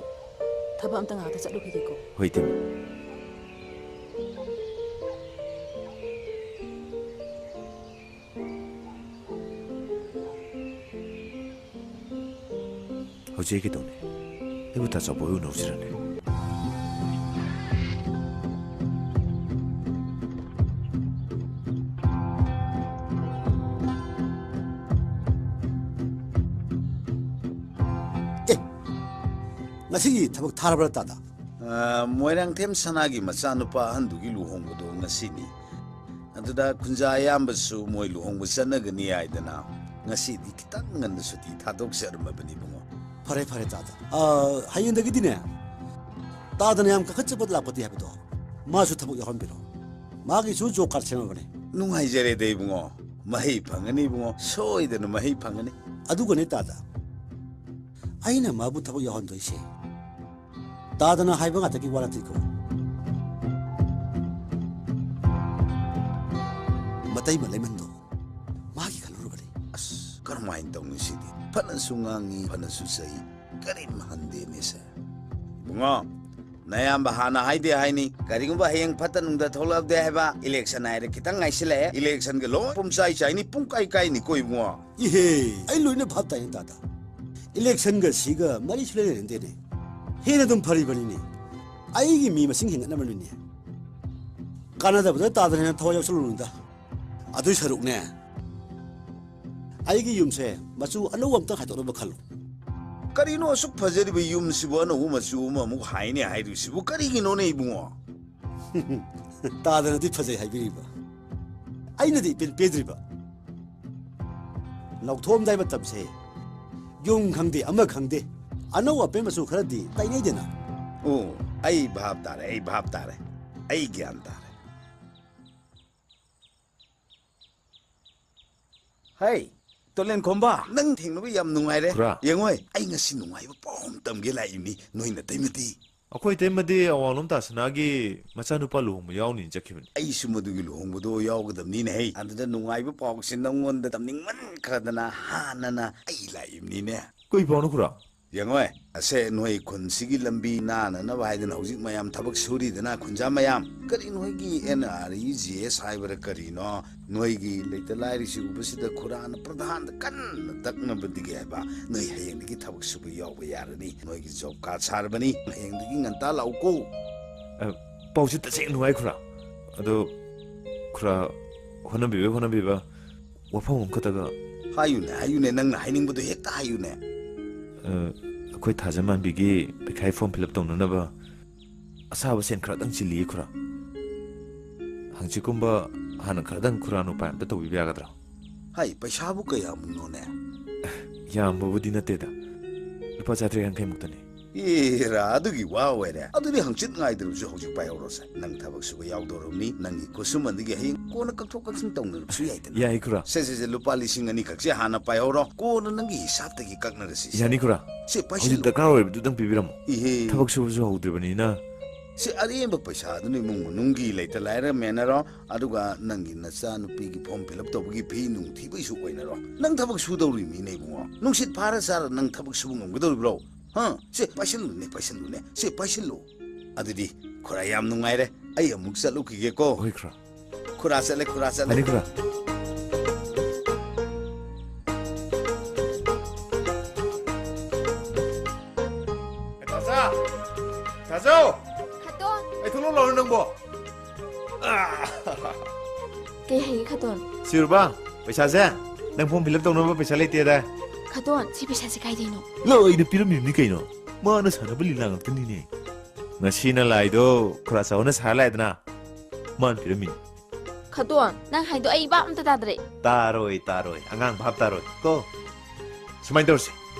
ꯊꯕꯛ ꯑꯝꯇ ꯉꯥꯛꯇ ꯆꯠꯂꯨꯈꯤꯒꯦꯀꯣ꯫ ꯍꯣꯏ, ꯏꯇꯩꯃ꯫ ꯍꯧꯖꯤꯛ ꯑꯩ ꯀꯩꯗꯧꯅꯤ? ꯑꯩꯕꯨ ꯇꯥ ꯆꯥꯎꯕ ꯍꯣꯏ ꯎꯅꯧꯁꯤꯔꯅꯦ? ꯑꯦ, ꯉꯁꯤꯒꯤ ꯊꯕꯛ ꯊꯥꯔꯕ꯭ꯔꯥ, ꯇꯥꯗ? ꯑ, ꯃꯣꯏꯔꯥꯡꯊꯦꯝ ꯁꯅꯥꯒꯤ ꯃꯆꯥꯅꯨꯄꯥ ꯑꯍꯟꯗꯨꯒꯤ ꯂꯨꯍꯣꯡꯕꯗꯣ ꯉꯁꯤꯅꯤ꯫ ꯑꯗꯨꯗ ꯈꯨꯟꯖꯥ ꯑꯌꯥꯝꯕꯁꯨ ꯃꯣꯏ ꯂꯨꯍꯣꯡꯕ ꯆꯠꯅꯒꯅꯤ ꯍꯥꯏꯗꯅ ꯉꯁꯤꯗꯤ ꯈꯤꯇꯪ ꯉꯟꯅ ꯁꯨꯇꯤ ꯊꯥꯗꯣꯛꯆꯔꯝꯃꯕꯅꯤ, ꯏꯕꯨꯡꯉꯣ꯫ ꯐꯔꯦ, ꯐꯔꯦ, ꯇꯥꯗ꯫ ꯑ, ꯍꯌꯦꯡꯗꯒꯤꯗꯤꯅꯦ, ꯇꯥꯗꯅ ꯌꯥꯝ ꯀꯥꯈꯠꯆꯕ ꯂꯥꯛꯄꯗꯤ ꯍꯥꯏꯕꯗꯣ, ꯃꯥꯁꯨ ꯊꯕꯛ ꯌꯥꯎꯍꯟꯕꯤꯔꯣ꯫ ꯃꯥꯒꯤꯁꯨ ꯖꯣꯕ ꯀꯥꯔꯗ ꯁꯦꯝꯃꯕꯅꯦ꯫ ꯅꯨꯡꯉꯥꯏꯖꯔꯦꯗ ꯏꯕꯨꯡꯉꯣ, ꯃꯍꯩ ꯐꯪꯒꯅꯤ ꯏꯕꯨꯡꯉꯣ, ꯁꯣꯏꯗꯅ ꯃꯍꯩ ꯐꯪꯒꯅꯤ꯫ ꯑꯗꯨꯒꯅꯦ ꯇꯥꯗ, ꯑꯩꯅ ꯃꯥꯕꯨ ꯊꯕꯛ ꯌꯥꯎꯍꯟꯗꯣꯏꯁꯦ ꯇꯥꯗꯅ ꯍꯥꯏꯕ ꯉꯥꯛꯇꯒꯤ ꯋꯥ ꯅꯠꯇꯦꯀꯣ꯫ ꯃꯇꯩ ꯃꯂꯩꯃꯟꯗꯣ ꯃꯥꯒꯤ ꯈꯜꯂꯨꯔꯒꯗꯤ꯫ ꯑꯁ, ꯀꯔꯝꯍꯥꯏꯅ ꯇꯧꯅꯤ ꯁꯤꯗꯤ? ꯐꯅꯁꯨ ꯉꯥꯡꯉꯤ, ꯐꯅꯁꯨ ꯆꯩ, ꯀꯔꯤꯝ ꯍꯟꯗꯦꯅꯦ ꯁꯦ꯫ ꯏꯕꯨꯡꯉꯣ, ꯅꯌꯥꯝꯕ ꯍꯥꯟꯅ ꯍꯥꯏꯗꯦ ꯍꯥꯏꯅꯤ, ꯀꯔꯤꯒꯨꯝꯕ ꯍꯌꯦꯡ ꯐꯠꯇ ꯅꯨꯡꯗ ꯊꯣꯛꯂꯛꯑꯕꯗꯤ ꯍꯥꯏꯕ, ꯏꯂꯦꯛꯁꯟ ꯍꯥꯏꯔꯦ ꯈꯤꯇꯪ ꯉꯥꯏꯁꯤꯜꯂꯛꯑꯦ, ꯏꯂꯦꯛꯁꯟꯒ ꯂꯣꯏ ꯄꯨꯝꯆꯥꯏ ꯆꯥꯏꯅꯤ, ꯄꯨꯡꯀꯥꯏ ꯀꯥꯏꯅꯤꯀꯣ ꯏꯕꯨꯡꯉꯣ꯫ ꯏꯍꯦ, ꯑꯩ ꯂꯣꯏꯅ ꯚꯥꯞ ꯇꯥꯏꯅꯦ ꯇꯥꯗ꯫ ꯏꯂꯦꯛꯁꯟꯒ ꯁꯤꯒ ꯃꯔꯤ ꯁꯨꯂꯩ ꯂꯩꯅꯗꯦꯅꯦ꯫ ꯍꯦꯟꯅ ꯑꯗꯨꯝ ꯐꯔꯤꯕꯅꯤꯅꯦ꯫ ꯑꯩꯒꯤ ꯃꯤ ꯃꯁꯤꯡ ꯍꯦꯟꯒꯠꯅꯕꯅꯤꯅꯦ꯫ ꯀꯥꯟꯅꯗꯕꯗ ꯇꯥꯗꯅ ꯍꯦꯟꯅ ꯊꯋꯥꯏ ꯌꯥꯎꯁꯜꯂꯨꯅꯨꯗ꯫ ꯑꯗꯨꯏ ꯁꯔꯨꯛꯅꯦ, ꯑꯩꯒꯤ ꯌꯨꯝꯁꯦ ꯃꯆꯨ ꯑꯅꯧꯕ ꯑꯝꯇ ꯈꯥꯏꯗꯣꯛꯅꯕ ꯈꯜꯂꯨ꯫ ꯀꯔꯤꯅꯣ ꯑꯁꯨꯛ ꯐꯖꯔꯤꯕ ꯌꯨꯝꯁꯤꯕꯨ ꯑꯅꯧꯕ ꯃꯆꯨ ꯑꯃꯃꯨꯛ ꯍꯥꯏꯅꯦ ꯍꯥꯏꯔꯤꯁꯤꯕꯨ ꯀꯔꯤꯒꯤꯅꯣꯅꯦ ꯏꯕꯨꯡꯉꯣ? ꯇꯥꯗꯅꯗꯤ ꯐꯖꯩ ꯍꯥꯏꯕꯤꯔꯤꯕ, ꯑꯩꯅꯗꯤ ꯏꯄꯦꯟ ꯄꯦꯟꯗ꯭ꯔꯤꯕ꯫ ꯂꯧꯊꯣꯛꯑꯝꯗꯥꯏ ꯃꯇꯝꯁꯦ ꯌꯨꯝ ꯈꯪꯗꯦ ꯑꯃ ꯈꯪꯗꯦ, ꯑꯅꯧ ꯑꯄꯦꯟ ꯃꯆꯨ ꯈꯔꯗꯤ ꯇꯩꯅꯩꯗꯅ꯫ ꯑꯣ, ꯑꯩ ꯚꯥꯞ ꯇꯥꯔꯦ, ꯑꯩ ꯚꯥꯞ ꯇꯥꯔꯦ, ꯑꯩ ꯒ꯭ꯌꯥꯟ ꯇꯥꯔꯦ꯫ ꯍꯩ, ꯇꯣꯂꯦꯟ ꯈꯣꯝꯕ, ꯅꯪ ꯊꯦꯡꯅꯕ ꯌꯥꯝ ꯅꯨꯡꯉꯥꯏꯔꯦ꯫ ꯈꯨꯔꯥ꯫ ꯌꯦꯡꯉꯣꯏ, ꯑꯩ ꯉꯁꯤ ꯅꯨꯡꯉꯥꯏꯕ ꯄꯥꯎ ꯑꯃ ꯇꯝꯒꯦ ꯂꯥꯛꯏꯕꯅꯤ, ꯅꯣꯏ ꯅꯇꯩꯃꯗꯤ꯫ ꯑꯩꯈꯣꯏ ꯏꯇꯩꯃꯗꯤ ꯑꯋꯥꯡꯂꯣꯝ ꯇꯥꯁꯅꯥꯒꯤ ꯃꯆꯥꯅꯨꯄꯥ ꯂꯨꯍꯣꯡꯕ ꯌꯥꯎꯅꯤ ꯆꯠꯈꯤꯕꯅꯤ꯫ ꯑꯩꯁꯨ ꯃꯗꯨꯒꯤ ꯂꯨꯍꯣꯡꯕꯗꯣ ꯌꯥꯎꯒꯗꯕꯅꯤꯅꯦ ꯍꯩ꯫ ꯑꯗꯨꯗ ꯅꯨꯡꯉꯥꯏꯕ ꯄꯥꯎꯁꯦ ꯅꯪꯉꯣꯟꯗ ꯇꯝꯅꯤꯡꯃꯟꯈ꯭ꯔꯗꯅ ꯍꯥꯟꯅꯅ ꯑꯩ ꯂꯥꯛꯏꯕꯅꯤꯅꯦ꯫ ꯀꯩ ꯄꯥꯎꯅꯣ ꯈꯨꯔꯥ? ꯌꯦꯡꯉꯣꯏ, ꯑꯁꯦ ꯅꯣꯏ ꯈꯨꯟꯁꯤꯒꯤ ꯂꯝꯕꯤ ꯅꯥꯅꯅꯕ ꯍꯥꯏꯗꯅ ꯍꯧꯖꯤꯛ ꯃꯌꯥꯝ ꯊꯕꯛ ꯁꯨꯔꯤꯗꯅ ꯈꯨꯟꯖꯥ ꯃꯌꯥꯝ꯫ ꯀꯔꯤ ꯅꯣꯏꯒꯤ NREGS ꯍꯥꯏꯕ꯭ꯔꯥ ꯀꯔꯤꯅꯣ? ꯅꯣꯏꯒꯤ ꯂꯩꯇ ꯂꯥꯏꯔꯤꯁꯤ ꯎꯕꯁꯤꯗ ꯈꯨꯔꯥꯅ ꯄ꯭ꯔꯙꯥꯟꯗ ꯀꯟꯅ ꯇꯛꯅꯕꯗꯒꯤ ꯍꯥꯏꯕ, ꯅꯣꯏ ꯍꯌꯦꯡꯗꯒꯤ ꯊꯕꯛ ꯁꯨꯕ ꯌꯥꯎꯕ ꯌꯥꯔꯅꯤ꯫ ꯅꯣꯏꯒꯤ ꯖꯣꯕ ꯀꯥꯔꯗ ꯁꯥꯔꯕꯅꯤ, ꯍꯌꯦꯡꯗꯒꯤ ꯉꯟꯇꯥ ꯂꯥꯛꯎꯀꯣ꯫ ꯑ, ꯄꯥꯎꯁꯦ ꯇꯁꯦꯡꯅ ꯅꯨꯡꯉꯥꯏ ꯈꯨꯔꯥ꯫ ꯑꯗꯣ ꯈꯨꯔꯥ, ꯍꯣꯠꯅꯕꯤꯕ, ꯍꯣꯠꯅꯕꯤꯕ, ꯋꯥꯐꯝ ꯑꯃꯈꯛꯇꯒ꯫ ꯍꯥꯏꯌꯨꯅꯦ, ꯍꯥꯏꯌꯨꯅꯦ, ꯅꯪꯅ ꯍꯥꯏꯅꯤꯡꯕꯗꯣ ꯍꯦꯛꯇ ꯍꯥꯏꯌꯨꯅꯦ꯫ ꯑ, ꯑꯩꯈꯣꯏ ꯊꯥꯖ ꯃꯥꯟꯕꯤꯒꯤ ꯄꯩꯈꯥꯒꯤ ꯐꯣꯔꯝ ꯐꯤꯜ ꯑꯞ ꯇꯧꯅꯅꯕ ꯑꯁꯥꯕ ꯁꯦꯟ ꯈꯔꯗꯪ ꯆꯤꯜꯂꯤꯌꯦ ꯈꯨꯔꯥ꯫ ꯍꯪꯆꯤꯠꯀꯨꯝꯕ ꯍꯥꯟꯅ ꯈꯔꯗꯪ ꯈꯨꯔꯥꯅ ꯎꯄꯥꯏ ꯑꯝꯇ ꯇꯧꯕꯤꯕ ꯌꯥꯒꯗ꯭ꯔꯥ? ꯍꯥꯏ, ꯄꯩꯁꯥꯕꯨ ꯀꯌꯥꯃꯨꯛꯅꯣꯅꯦ? ꯌꯥꯝꯕꯕꯨꯗꯤ ꯅꯠꯇꯦꯗ, ꯂꯨꯄꯥ ꯆꯥꯇ꯭ꯔꯦꯠ ꯌꯥꯡꯈꯩ ꯃꯨꯛꯇꯅꯤ꯫ ꯑꯦꯔꯥ, ꯑꯗꯨꯒꯤ ꯋꯥ ꯑꯣꯏꯔꯦ꯫ ꯑꯗꯨꯗꯤ ꯍꯪꯆꯤꯠ ꯉꯥꯏꯗ꯭ꯔꯕꯁꯨ ꯍꯧꯖꯤꯛ ꯄꯥꯏꯍꯧꯔꯣꯁꯦ꯫ ꯅꯪ ꯊꯕꯛ ꯁꯨꯕ ꯌꯥꯎꯗꯧꯔꯕꯅꯤ, ꯅꯪꯒꯤ ꯈꯨꯠꯁꯨꯃꯟꯗꯒꯤ ꯍꯌꯦꯡ ꯀꯣꯟꯅ ꯀꯛꯊꯣꯛ ꯀꯛꯁꯤꯟ ꯇꯧꯅꯔꯕꯁꯨ ꯌꯥꯏꯗꯅ꯫ ꯌꯥꯏ, ꯈꯨꯔꯥ꯫ ꯁꯦ, ꯁꯦ, ꯁꯦ, ꯂꯨꯄꯥ ꯂꯤꯁꯤꯡ ꯑꯅꯤ ꯈꯛꯁꯦ ꯍꯥꯟꯅ ꯄꯥꯏꯍꯧꯔꯣ, ꯀꯣꯟꯅ ꯅꯪꯒꯤ ꯍꯤꯁꯥꯞꯇꯒꯤ ꯀꯛꯅꯔꯁꯤ꯫ ꯌꯥꯅꯤ, ꯈꯨꯔꯥ꯫ ꯁꯦ, ꯍꯧꯖꯤꯛ ꯄꯥꯏꯁꯤꯜꯂꯨ꯫ ꯗꯔꯀꯥꯔ ꯑꯣꯏꯔꯤꯕꯗꯨꯗꯪ ꯄꯤꯕꯤꯔꯝꯃꯣ꯫ ꯏꯍꯦ꯫ ꯊꯕꯛ ꯁꯨꯕꯁꯨ ꯍꯧꯗ꯭ꯔꯤꯕꯅꯤꯅ꯫ ꯁꯦ, ꯑꯔꯦꯝꯕ ꯄꯩꯁꯥꯗꯨꯅ ꯏꯃꯨꯡ ꯃꯅꯨꯡꯒꯤ ꯂꯩꯇ ꯂꯥꯏꯔ ꯃꯦꯟꯅꯔꯣ, ꯑꯗꯨꯒ ꯅꯪꯒꯤ ꯅꯆꯥꯅꯨꯄꯤꯒꯤ form fill up ꯇꯧꯕꯒꯤ ꯐꯤ ꯅꯨꯡ ꯊꯤꯕꯩꯁꯨ ꯑꯣꯏꯅꯔꯣ꯫ ꯅꯪ ꯊꯕꯛ ꯁꯨꯗꯧꯔꯤꯕꯅꯤꯅꯦ, ꯏꯕꯨꯡꯉꯣ꯫ ꯅꯨꯡꯁꯤꯠ ꯐꯥꯔ ꯆꯥꯔ ꯅꯪ ꯊꯕꯛ ꯁꯨꯕ ꯉꯝꯒꯗꯧꯔꯤꯕ꯭ꯔꯣ? ꯍꯥ? ꯁꯦ, ꯄꯥꯏꯁꯤꯜꯂꯨꯅꯦ, ꯄꯥꯏꯁꯤꯜꯂꯨꯅꯦ꯫ ꯁꯦ, ꯄꯥꯏꯁꯤꯜꯂꯨ꯫ ꯑꯗꯨꯗꯤ ꯈꯨꯔꯥ, ꯌꯥꯝ ꯅꯨꯡꯉꯥꯏꯔꯦ꯫ ꯑꯩ ꯑꯃꯨꯛ ꯆꯠꯂꯨꯈꯤꯒꯦꯀꯣ꯫ ꯍꯣꯏ, ꯈꯨꯔꯥ꯫ ꯈꯨꯔꯥ ꯆꯠꯂꯦ, ꯈꯨꯔꯥ ꯆꯠꯂꯦ꯫ ꯐꯅꯤ, ꯈꯨꯔꯥ꯫ ꯇꯥꯖꯥ! ꯇꯥꯖꯥꯎ! ꯈꯇꯣꯟ! ꯑꯩ ꯊꯣꯛꯂꯛꯑꯣ ꯂꯥꯎꯔꯣ ꯅꯪꯕꯣ? ꯑꯥ! ꯀꯩ ꯍꯥꯏꯒꯦ, ꯈꯇꯣꯟ? ꯁꯤꯔꯨꯕ, ꯄꯩꯁꯥꯁꯦ ꯅꯪ form fill up ꯇꯧꯅꯕ ꯄꯩꯁꯥ ꯂꯩꯇꯦꯗ꯫ ꯈꯇꯣꯟ, ꯁꯤ ꯄꯩꯁꯥꯁꯦ ꯀꯥꯏꯗꯩꯅꯣ? ꯂꯣꯏꯅ ꯄꯤꯔꯝꯃꯤꯕꯅꯤ ꯀꯩꯅꯣ꯫ ꯃꯥꯅ ꯁꯥꯟꯅꯕ ꯂꯤꯂꯥ ꯉꯥꯛꯇꯅꯤꯅꯦ꯫ ꯉꯁꯤꯅ ꯂꯥꯏꯗꯣ ꯈꯨꯔꯥ ꯆꯥꯎꯅ ꯁꯥꯔ ꯂꯥꯛꯑꯦꯗꯅ, ꯃꯥꯅ ꯄꯤꯔꯝꯃꯤꯅꯤ꯫ ꯈꯇꯣꯟ, ꯅꯪ ꯍꯥꯏꯗꯣ ꯑꯩ ꯚꯥꯞ ꯑꯝꯇ ꯇꯥꯗ꯭ꯔꯦ꯫ ꯇꯥꯔꯣꯏ, ꯇꯥꯔꯣꯏ, ꯑꯉꯥꯡ ꯚꯥꯞ ꯇꯥꯔꯣꯏ ꯀꯣ꯫ ꯁꯨꯃꯥꯏꯅ ꯇꯧꯔꯁꯤ,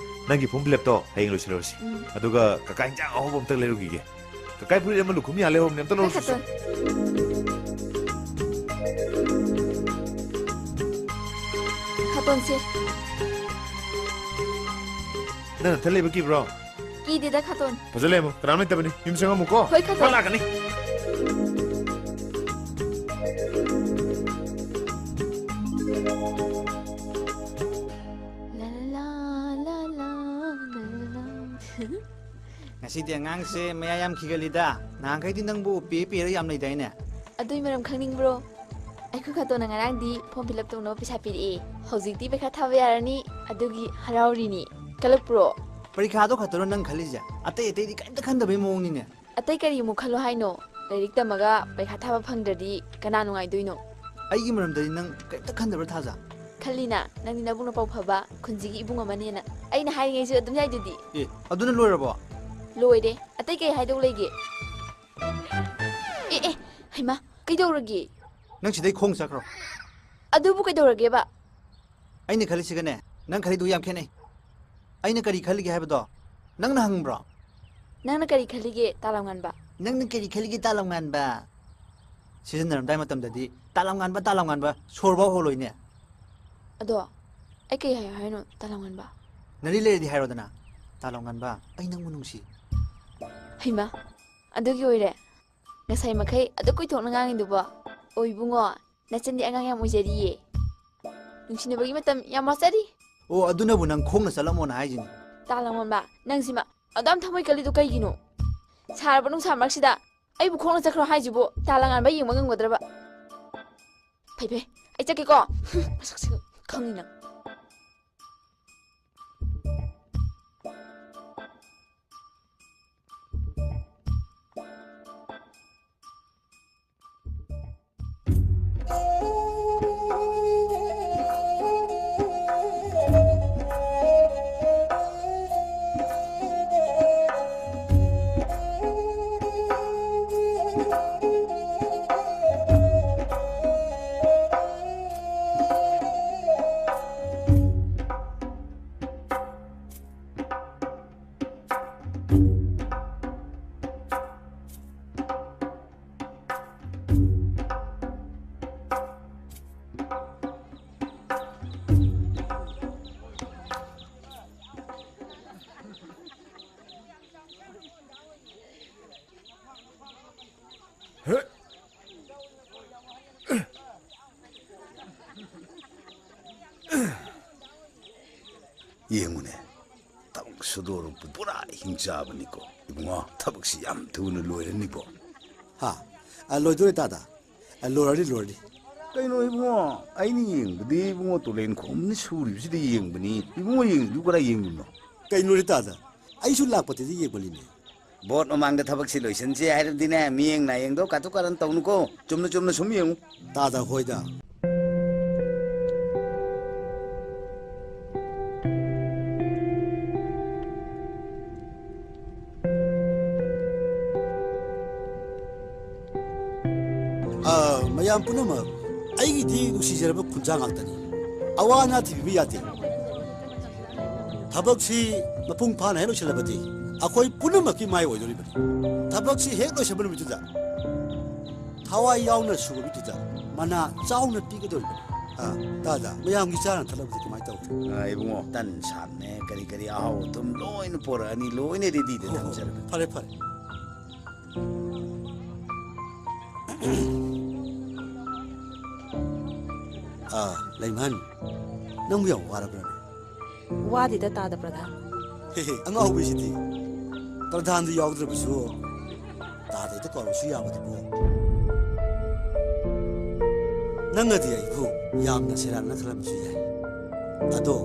ꯅꯪꯒꯤ form fill up ꯇꯣ ꯍꯌꯦꯡ ꯂꯣꯏꯁꯤꯜꯂꯨꯔꯁꯤ꯫ ꯎꯝ꯫ ꯑꯗꯨꯒ ꯀꯀꯥ ꯏꯟꯖꯥꯡ ꯑꯍꯧꯕ ꯑꯝꯇ ꯂꯩꯔꯨꯈꯤꯒꯦ꯫ ꯀꯀꯥ ꯐꯨꯔꯤꯠ ꯑꯃ ꯂꯨꯈꯨꯝ ꯌꯥꯜꯂꯦ ꯍꯧꯕꯅꯦ, ꯑꯝꯇ ꯍꯣꯏ, ꯂꯧꯔꯨꯁꯤ꯫ ꯈꯇꯣꯟ꯫ ꯈꯇꯣꯟꯁꯦ꯫ ꯅꯪ ꯅꯊꯟ ꯂꯩꯕ ꯀꯤꯕ꯭ꯔꯣ? ꯀꯤꯗꯦꯗ, ꯈꯇꯣꯟ꯫ ꯐꯖ ꯂꯩꯔꯝꯃꯨ, ꯀꯅꯥꯝ ꯂꯩꯇꯕꯅꯤ꯫ ꯌꯨꯝ ꯁꯪꯉꯝꯃꯨꯀꯣ꯫ ꯍꯣꯏ, ꯈꯇꯣꯟ꯫ ꯐꯠ ꯂꯥꯛꯀꯅꯤ꯫ ꯂꯥ, ꯂꯥ, ꯂꯥ, ꯂꯥ, ꯂꯥ, ꯂꯥ, ꯂꯥ꯫ ꯉꯁꯤꯗꯤ ꯑꯉꯥꯡꯁꯦ ꯃꯌꯥ ꯌꯥꯝ ꯈꯤꯒꯜꯂꯤꯗ꯫ ꯅꯍꯥꯟꯈꯩꯗꯤ ꯅꯪꯕꯨ ꯄꯦ ꯄꯦꯔ ꯌꯥꯝ ꯂꯩꯗꯥꯏꯅꯦ? ꯑꯗꯨꯏ ꯃꯔꯝ ꯈꯪꯅꯤꯡꯕ꯭ꯔꯣ? ꯑꯩꯈꯣꯏ ꯈꯇꯣꯟꯅ ꯉꯔꯥꯡꯗꯤ form fill up ꯇꯧꯅꯕ ꯄꯩꯁꯥ ꯄꯤꯔꯛꯑꯦ꯫ ꯍꯧꯖꯤꯛꯇꯤ ꯄꯩꯈꯥ ꯊꯥꯕ ꯌꯥꯔꯅꯤ, ꯑꯗꯨꯒꯤ ꯍꯔꯥꯎꯔꯤꯅꯤ꯫ ꯀꯜꯂꯛꯄ꯭ꯔꯣ? ꯄꯔꯤꯈꯥꯗꯣ ꯈꯛꯇꯔꯣ ꯅꯪ ꯈꯜꯂꯤꯁꯦ? ꯑꯇꯩ ꯑꯇꯩꯗꯤ ꯀꯔꯤꯝꯇ ꯈꯟꯗꯕꯩ ꯃꯑꯣꯡꯅꯤꯅꯦ꯫ ꯑꯇꯩ ꯀꯔꯤ ꯑꯃꯨꯛ ꯈꯜꯂꯣ ꯍꯥꯏꯅꯣ? ꯂꯥꯏꯔꯤꯛ ꯇꯝꯃꯒ ꯄꯩꯈꯥ ꯊꯥꯕ ꯐꯪꯗ꯭ꯔꯗꯤ ꯀꯅꯥ ꯅꯨꯡꯉꯥꯏꯗꯣꯏꯅꯣ? ꯑꯩꯒꯤ ꯃꯔꯝꯗꯗꯤ ꯅꯪ ꯀꯔꯤꯝꯇ ꯈꯟꯗꯕ꯭ꯔꯥ, ꯊꯥꯖ? ꯈꯜꯂꯤꯅ, ꯅꯪꯗꯤ ꯅꯕꯨꯡ ꯅꯄꯥꯎ ꯐꯕ, ꯈꯨꯟꯁꯤꯒꯤ ꯏꯕꯨꯡ ꯑꯃꯅꯦꯅ꯫ ꯑꯩꯅ ꯍꯥꯏꯔꯤꯉꯩꯁꯨ ꯑꯗꯨꯝ ꯌꯥꯏꯗꯨꯗꯤ꯫ ꯑꯦ, ꯑꯗꯨꯅ ꯂꯣꯏꯔꯕꯣ? ꯂꯣꯏꯔꯦ꯫ ꯑꯇꯩ ꯀꯩ ꯍꯥꯏꯗꯧ ꯂꯩꯒꯦ? ꯑꯦ, ꯑꯦ, ꯍꯩꯃꯥ, ꯀꯩꯗꯧꯔꯒꯦ? ꯅꯪ ꯁꯤꯗꯩ ꯈꯣꯡ ꯆꯠꯈ꯭ꯔꯣ꯫ ꯑꯗꯨꯕꯨ ꯀꯩꯗꯧꯔꯒꯦꯕ? ꯑꯩꯅ ꯈꯜꯂꯤꯁꯤꯒꯅꯦ, ꯅꯪ ꯈꯜꯂꯤꯗꯨ ꯌꯥꯝ ꯈꯦꯠꯅꯩ꯫ ꯑꯩꯅ ꯀꯔꯤ ꯈꯜꯂꯤꯒꯦ ꯍꯥꯏꯕꯗꯣ ꯅꯪꯅ ꯍꯪꯕ꯭ꯔꯣ? ꯅꯪꯅ ꯀꯔꯤ ꯈꯜꯂꯤꯒꯦ, ꯇꯥꯂꯝ ꯉꯥꯟꯕ? ꯅꯪꯅ ꯀꯔꯤ ꯈꯜꯂꯤꯒꯦ, ꯇꯥꯂꯝ ꯉꯥꯟꯕ? ꯁꯤꯖꯤꯟꯅꯔꯝꯗꯥꯏ ꯃꯇꯝꯗꯗꯤ ꯇꯥꯂꯝ ꯉꯥꯟꯕ, ꯇꯥꯂꯝ ꯉꯥꯟꯕ ꯁꯣꯔꯐꯥꯎ ꯍꯣꯜꯂꯣꯏꯅꯦ꯫ ꯑꯗꯣ ꯑꯩ ꯀꯩ ꯍꯥꯏꯌꯣ ꯍꯥꯏꯅꯣ, ꯇꯥꯂꯝ ꯉꯥꯟꯕ? ꯅꯔꯤ ꯂꯩꯔꯗꯤ ꯍꯥꯏꯔꯣꯗꯅ, "ꯇꯥꯂꯝ ꯉꯥꯟꯕ, ꯑꯩ ꯅꯪꯕꯨ ꯅꯨꯡꯁꯤ"꯫ ꯍꯩꯃꯥ, ꯑꯗꯨꯒꯤ ꯑꯣꯏꯔꯦ ꯉꯁꯥꯏ ꯃꯈꯩ ꯑꯗꯨꯛ ꯀꯨꯏꯊꯣꯛꯅ ꯉꯥꯡꯉꯤꯗꯨꯕꯣ? ꯑꯣ ꯏꯕꯨꯡꯉꯣ, ꯅꯆꯟꯗꯤ ꯑꯉꯥꯡ ꯌꯥꯝ ꯑꯣꯏꯖꯔꯤꯌꯦ꯫ ꯅꯨꯡꯁꯤꯅꯕꯒꯤ ꯃꯇꯝ ꯌꯥꯝ ꯋꯥꯠꯆꯔꯤ꯫ ꯑꯣ, ꯑꯗꯨꯅꯕꯨ ꯅꯪ ꯈꯣꯡꯅ ꯆꯠꯂꯝꯃꯣꯅ ꯍꯥꯏꯁꯤꯅꯤ꯫ ꯇꯥꯂꯝ ꯉꯥꯟꯕ, ꯅꯪꯁꯤꯃ ꯑꯗꯨꯌꯥꯝ ꯊꯃꯣꯏ ꯀꯜꯂꯤꯗꯨ ꯀꯩꯒꯤꯅꯣ? ꯁꯥꯔꯕ ꯅꯨꯡꯁꯥ ꯃꯔꯛꯁꯤꯗ ꯑꯩꯕꯨ ꯈꯣꯡꯅ ꯆꯠꯈ꯭ꯔꯣ ꯍꯥꯏꯁꯤꯕꯨ ꯇꯥꯂꯝ ꯉꯥꯟꯕ ꯌꯦꯡꯕ ꯉꯝꯒꯗ꯭ꯔꯕ? ꯐꯩ ꯐꯩ, ꯑꯩ ꯆꯠꯀꯦꯀꯣ꯫ ꯃꯁꯛꯁꯤꯒ ꯈꯪꯅꯤ ꯅꯪ꯫ ꯌꯦꯡꯉꯨꯅꯦ, ꯊꯕꯛ ꯁꯨꯗꯣꯔꯛꯄ ꯄꯨꯔꯥ ꯍꯤꯡꯆꯥꯕꯅꯤꯀꯣ꯫ ꯏꯕꯨꯡꯉꯣ, ꯊꯕꯛꯁꯤ ꯌꯥꯝ ꯊꯨꯅ ꯂꯣꯏꯔꯅꯤꯀꯣ꯫ ꯍꯥ? ꯑ, ꯂꯣꯏꯗꯣꯔꯦ ꯇꯥꯗ꯫ ꯑ, ꯂꯣꯏꯔꯅꯤ, ꯂꯣꯏꯔꯅꯤ꯫ ꯀꯩꯅꯣ ꯏꯕꯨꯡꯉꯣ, ꯑꯩꯅ ꯌꯦꯡꯕꯗꯤ ꯏꯕꯨꯡꯉꯣ ꯇꯨꯂꯦꯟ ꯈꯣꯝꯅ ꯁꯨꯔꯤꯕꯁꯤꯗ ꯌꯦꯡꯕꯅꯤ꯫ ꯏꯕꯨꯡꯉꯣ ꯌꯦꯡꯉꯤꯗꯨ ꯀꯗꯥꯏ ꯌꯦꯡꯉꯤꯕꯅꯣ? ꯀꯩꯅꯣꯅꯦ ꯇꯥꯗ, ꯑꯩꯁꯨ ꯂꯥꯛꯄꯗꯗꯤ ꯌꯦꯡꯕꯅꯤꯅꯦ꯫ ꯚꯣꯠ ꯃꯃꯥꯡꯗ ꯊꯕꯛꯁꯤ ꯂꯣꯏꯁꯤꯟꯁꯦ ꯍꯥꯏꯔꯕꯗꯤꯅꯦ, ꯃꯤꯌꯦꯡ ꯅꯥꯌꯦꯡꯗꯣ ꯀꯥꯇꯨ ꯀꯥꯔꯟ ꯇꯧꯅꯨꯀꯣ꯫ ꯆꯨꯝꯅ ꯆꯨꯝꯅ ꯁꯨꯝ ꯌꯦꯡꯉꯨ꯫ ꯇꯥꯗ ꯍꯣꯏꯗ꯫ ꯑ, ꯃꯌꯥꯝ ꯄꯨꯝꯅꯃꯛ, ꯑꯩꯒꯤꯗꯤ ꯅꯨꯡꯁꯤꯖꯔꯕ ꯈꯨꯟꯖꯥ ꯉꯥꯛꯇꯅꯤ꯫ ꯑꯋꯥ ꯑꯅꯥ ꯊꯤꯕꯤꯕ ꯌꯥꯗꯦ꯫ ꯊꯕꯛꯁꯤ ꯃꯄꯨꯡ ꯐꯥꯅ ꯍꯦꯛ ꯂꯣꯏꯁꯤꯜꯂꯕꯗꯤ ꯑꯩꯈꯣꯏ ꯄꯨꯝꯅꯃꯛꯀꯤ ꯃꯥꯏ ꯑꯣꯏꯗꯣꯔꯤꯕꯅꯤ꯫ ꯊꯕꯛꯁꯤ ꯍꯦꯛ ꯂꯣꯏꯁꯤꯟꯕ ꯅꯨꯃꯤꯠꯇꯨꯗ ꯊꯋꯥꯏ ꯌꯥꯎꯅ ꯁꯨꯕ ꯃꯤꯗꯨꯗ ꯃꯅꯥ ꯆꯥꯎꯅ ꯄꯤꯒꯗꯧꯔꯤꯕꯅꯤ꯫ ꯑꯥ, ꯇꯥꯗ, ꯃꯌꯥꯝꯒꯤ ꯆꯥꯅ ꯊꯛꯅꯕꯗꯤ ꯀꯃꯥꯏꯅ ꯇꯧꯒꯦ? ꯑꯥ, ꯏꯕꯨꯡꯉꯣ, ꯇꯟ ꯁꯥꯠꯅꯦ, ꯀꯔꯤ ꯀꯔꯤ ꯑꯍꯥꯎ ꯑꯊꯨꯝ ꯂꯣꯏꯅ ꯄꯣꯔꯛꯑꯅꯤ, ꯂꯣꯏꯅ ꯔꯦꯗꯤꯗ ꯍꯣ, ꯍꯣ, ꯊꯝꯖꯔꯒꯦ꯫ ꯐꯔꯦ, ꯐꯔꯦ꯫ ꯑꯥ, ꯂꯩꯃꯍꯟ, ꯅꯪꯕꯨ ꯌꯥꯝ ꯋꯥꯔꯕ꯭ꯔꯥꯅꯦ? ꯋꯥꯗꯦꯗ, ꯇꯥꯗ ꯄ꯭ꯔꯙꯥꯟ꯫ ꯍꯦ ꯍꯦ, ꯑꯉꯥꯎꯕꯤꯁꯤꯗꯤ꯫ ꯄ꯭ꯔꯙꯥꯟꯗꯨ ꯌꯥꯎꯗ꯭ꯔꯕꯁꯨ ꯇꯥꯗ ꯍꯦꯛꯇ ꯀꯧꯔꯁꯨ ꯌꯥꯕꯗꯨꯕꯨ꯫ ꯅꯪꯅꯗꯤ ꯑꯩꯕꯨ ꯌꯥꯝꯅ ꯁꯦꯔꯥꯟꯅ ꯈꯜꯂꯝꯕꯁꯨ ꯌꯥꯏ꯫ ꯑꯗꯣ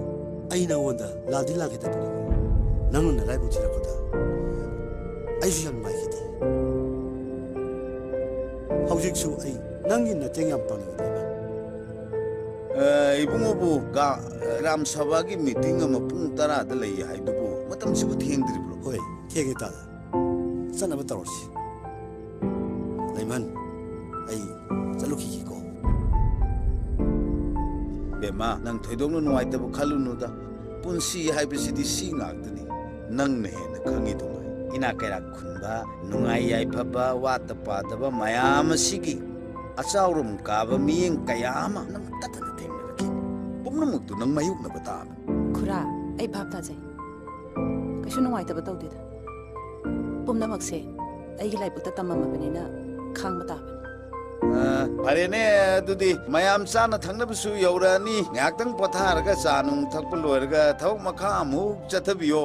ꯑꯩ ꯅꯉꯣꯟꯗ ꯂꯥꯜꯗꯤ ꯂꯥꯜꯈꯤꯗꯕꯅꯤ꯫ ꯅꯪꯅ ꯅꯔꯥꯏꯕꯛ ꯊꯤꯔꯛꯄꯗ ꯑꯩꯁꯨ ꯌꯥꯝ ꯅꯨꯡꯉꯥꯏꯈꯤꯗꯦ꯫ ꯍꯧꯖꯤꯛꯁꯨ ꯑꯩ ꯅꯪꯒꯤ ꯃꯇꯦꯡ ꯌꯥꯝ ꯄꯥꯡꯅꯤꯡꯉꯤꯗꯅ꯫ ꯑ, ꯏꯕꯨꯡꯉꯣꯕꯨ ꯒ-, ꯒ꯭ꯔꯥꯝ ꯁꯚꯥꯒꯤ ꯃꯤꯇꯤꯡ ꯑꯃ ꯄꯨꯡ ꯇꯔꯥꯗ ꯂꯩ ꯍꯥꯏꯗꯨꯕꯨ ꯃꯇꯝꯁꯤꯕꯨ ꯊꯦꯡꯗ꯭ꯔꯤꯕ꯭ꯔꯣ? ꯍꯣꯏ, ꯊꯦꯡꯉꯦ ꯇꯥꯗ꯫ ꯆꯠꯅꯕ ꯇꯧꯔꯁꯤ꯫ ꯂꯩꯃꯟ, ꯑꯩ ꯆꯠꯂꯨꯈꯤꯒꯦꯀꯣ꯫ ꯕꯦꯝꯃ, ꯅꯪ ꯊꯣꯏꯗꯣꯛꯅ ꯅꯨꯡꯉꯥꯏꯇꯕ ꯈꯜꯂꯨꯅꯨꯗ꯫ ꯄꯨꯟꯁꯤ ꯍꯥꯏꯕꯁꯤꯗꯤ ꯁꯤ ꯉꯥꯛꯇꯅꯤ꯫ ꯅꯪꯅ ꯍꯦꯟꯅ ꯈꯪꯉꯤꯗꯨꯉꯥꯏ꯫ ꯏꯅꯥꯛ ꯀꯩꯔꯥꯛ ꯈꯨꯟꯕ, ꯅꯨꯡꯉꯥꯏ ꯌꯥꯏꯐꯕ, ꯋꯥꯠꯇ ꯄꯥꯗꯕ ꯃꯌꯥꯝ ꯑꯁꯤꯒꯤ ꯑꯆꯥꯎꯔꯝ ꯀꯥꯕ ꯃꯤꯠꯌꯦꯡ ꯀꯌꯥ ꯑꯃ ꯅꯪ ꯇꯠꯇꯅ ꯊꯦꯡꯅꯔꯛꯈꯤ꯫ ꯄꯨꯝꯅꯃꯛꯇꯨ ꯅꯪ ꯃꯥꯌꯣꯛꯅꯕ ꯇꯥꯕꯅꯤ꯫ ꯈꯨꯔꯥ, ꯑꯩ ꯚꯥꯞ ꯇꯥꯖꯩ꯫ ꯀꯩꯁꯨ ꯅꯨꯡꯉꯥꯏꯇꯕ ꯇꯧꯗꯦꯗ꯫ ꯄꯨꯝꯅꯃꯛꯁꯦ ꯑꯩꯒꯤ ꯂꯥꯏꯕꯛꯇ ꯇꯝꯃꯝꯃꯕꯅꯤꯅ ꯈꯥꯡꯕ ꯇꯥꯕꯅꯤ꯫ ꯑ, ꯐꯔꯦꯅꯦ, ꯑꯗꯨꯗꯤ ꯃꯌꯥꯝ ꯆꯥꯅ ꯊꯛꯅꯕꯁꯨ ꯌꯧꯔꯛꯑꯅꯤ꯫ ꯉꯥꯏꯍꯥꯛꯇꯪ ꯄꯣꯊꯥꯔꯒ ꯆꯥ ꯅꯨꯡ ꯊꯛꯄ ꯂꯣꯏꯔꯒ ꯊꯕꯛ ꯃꯈꯥ ꯑꯃꯨꯛ ꯆꯠꯊꯕꯤꯌꯣ꯫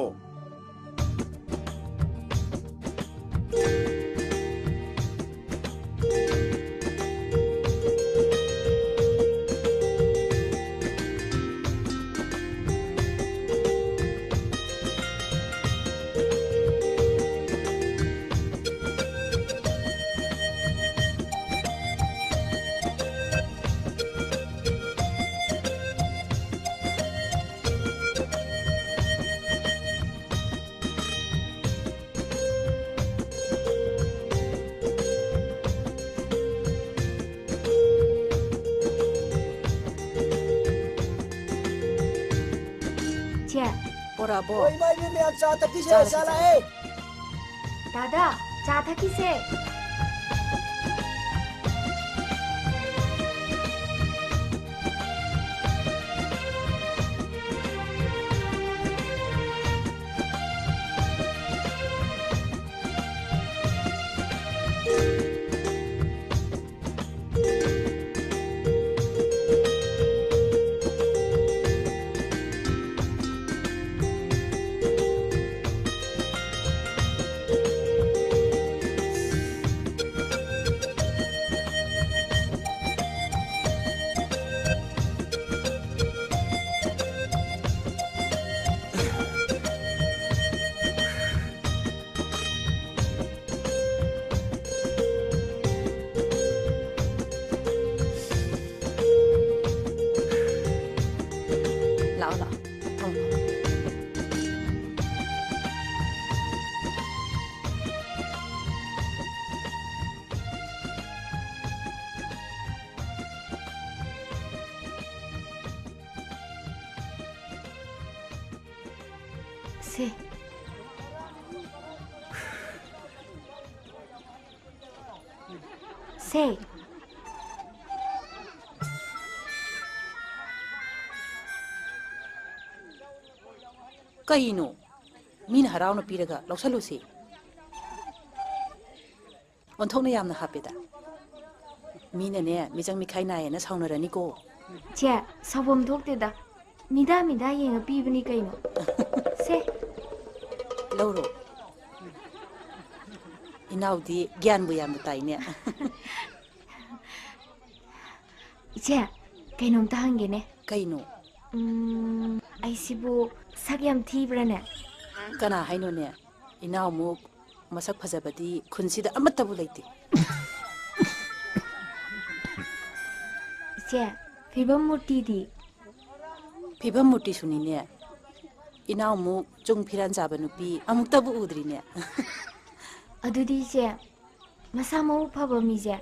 ꯂꯥꯛꯑꯕꯣ? ꯍꯣꯏ, ꯏꯃꯥ, ꯏꯕꯦꯝ ꯃꯌꯥꯝ ꯆꯥ ꯊꯛꯈꯤꯁꯦ, ꯆꯥꯔꯁꯤ, ꯆꯥ ꯂꯥꯛꯑꯦ꯫ ꯆꯥꯔꯁꯤ꯫ ꯗꯥꯗꯥ, ꯆꯥ ꯊꯛꯈꯤꯁꯦ꯫ ꯂꯥꯛꯑꯣ, ꯂꯥꯛꯑꯣ꯫ ꯐꯝꯃꯣ, ꯐꯝꯃꯣ꯫ ꯁꯦ꯫ ꯁꯦ꯫ ꯀꯩꯅꯣ? ꯃꯤꯅ ꯍꯔꯥꯎꯅ ꯄꯤꯔꯒ ꯂꯧꯁꯜꯂꯨꯁꯤ꯫ ꯑꯣꯟꯊꯣꯛꯅ ꯌꯥꯝꯅ ꯍꯥꯞꯄꯦꯗ꯫ ꯃꯤꯅꯅꯦ, ꯃꯤꯆꯪ ꯃꯤꯈꯥꯏ ꯅꯥꯏꯌꯦꯅ ꯁꯥꯎꯅꯔꯅꯤꯀꯣ꯫ ꯆꯦ, ꯁꯥꯎꯐꯝ ꯊꯣꯛꯇꯦꯗ꯫ ꯃꯤꯗꯥ ꯃꯤꯗꯥ ꯌꯦꯡꯉ ꯄꯤꯕꯅꯤ ꯀꯩꯅꯣ꯫ ꯁꯦ꯫ ꯂꯧꯔꯣ꯫ ꯏꯅꯥꯎꯗꯤ ꯒ꯭ꯌꯥꯟꯕꯨ ꯌꯥꯝꯅ ꯇꯥꯏꯅꯦ꯫ ꯏꯆꯦ, ꯀꯩꯅꯣꯝꯇ ꯍꯪꯒꯦꯅꯦ꯫ ꯀꯩꯅꯣ? ꯎꯝ, ꯑꯩꯁꯤꯕꯨ ꯁꯛ ꯌꯥꯝ ꯊꯤꯕ꯭ꯔꯥꯅꯦ? ꯀꯅꯥ ꯍꯥꯏꯅꯣꯅꯦ? ꯏꯅꯥꯎꯃꯨꯛ ꯃꯁꯛ ꯐꯖꯕꯗꯤ ꯈꯨꯟꯁꯤꯗ ꯑꯃꯠꯇꯕꯨ ꯂꯩꯇꯦ꯫ ꯏꯆꯦ, ꯐꯤꯕꯝ ꯃꯨꯔꯇꯤꯗꯤ? ꯐꯤꯕꯝ ꯃꯨꯔꯇꯤꯁꯨꯅꯤꯅꯦ꯫ ꯏꯅꯥꯎꯃꯨꯛ ꯆꯨꯡ ꯐꯤꯔꯥꯟ ꯆꯥꯕ ꯅꯨꯄꯤ ꯑꯃꯨꯛꯇꯕꯨ ꯎꯗ꯭ꯔꯤꯅꯦ꯫ ꯑꯗꯨꯗꯤ ꯏꯆꯦ, ꯃꯁꯥ ꯃꯎ ꯐꯕ ꯃꯤꯁꯦ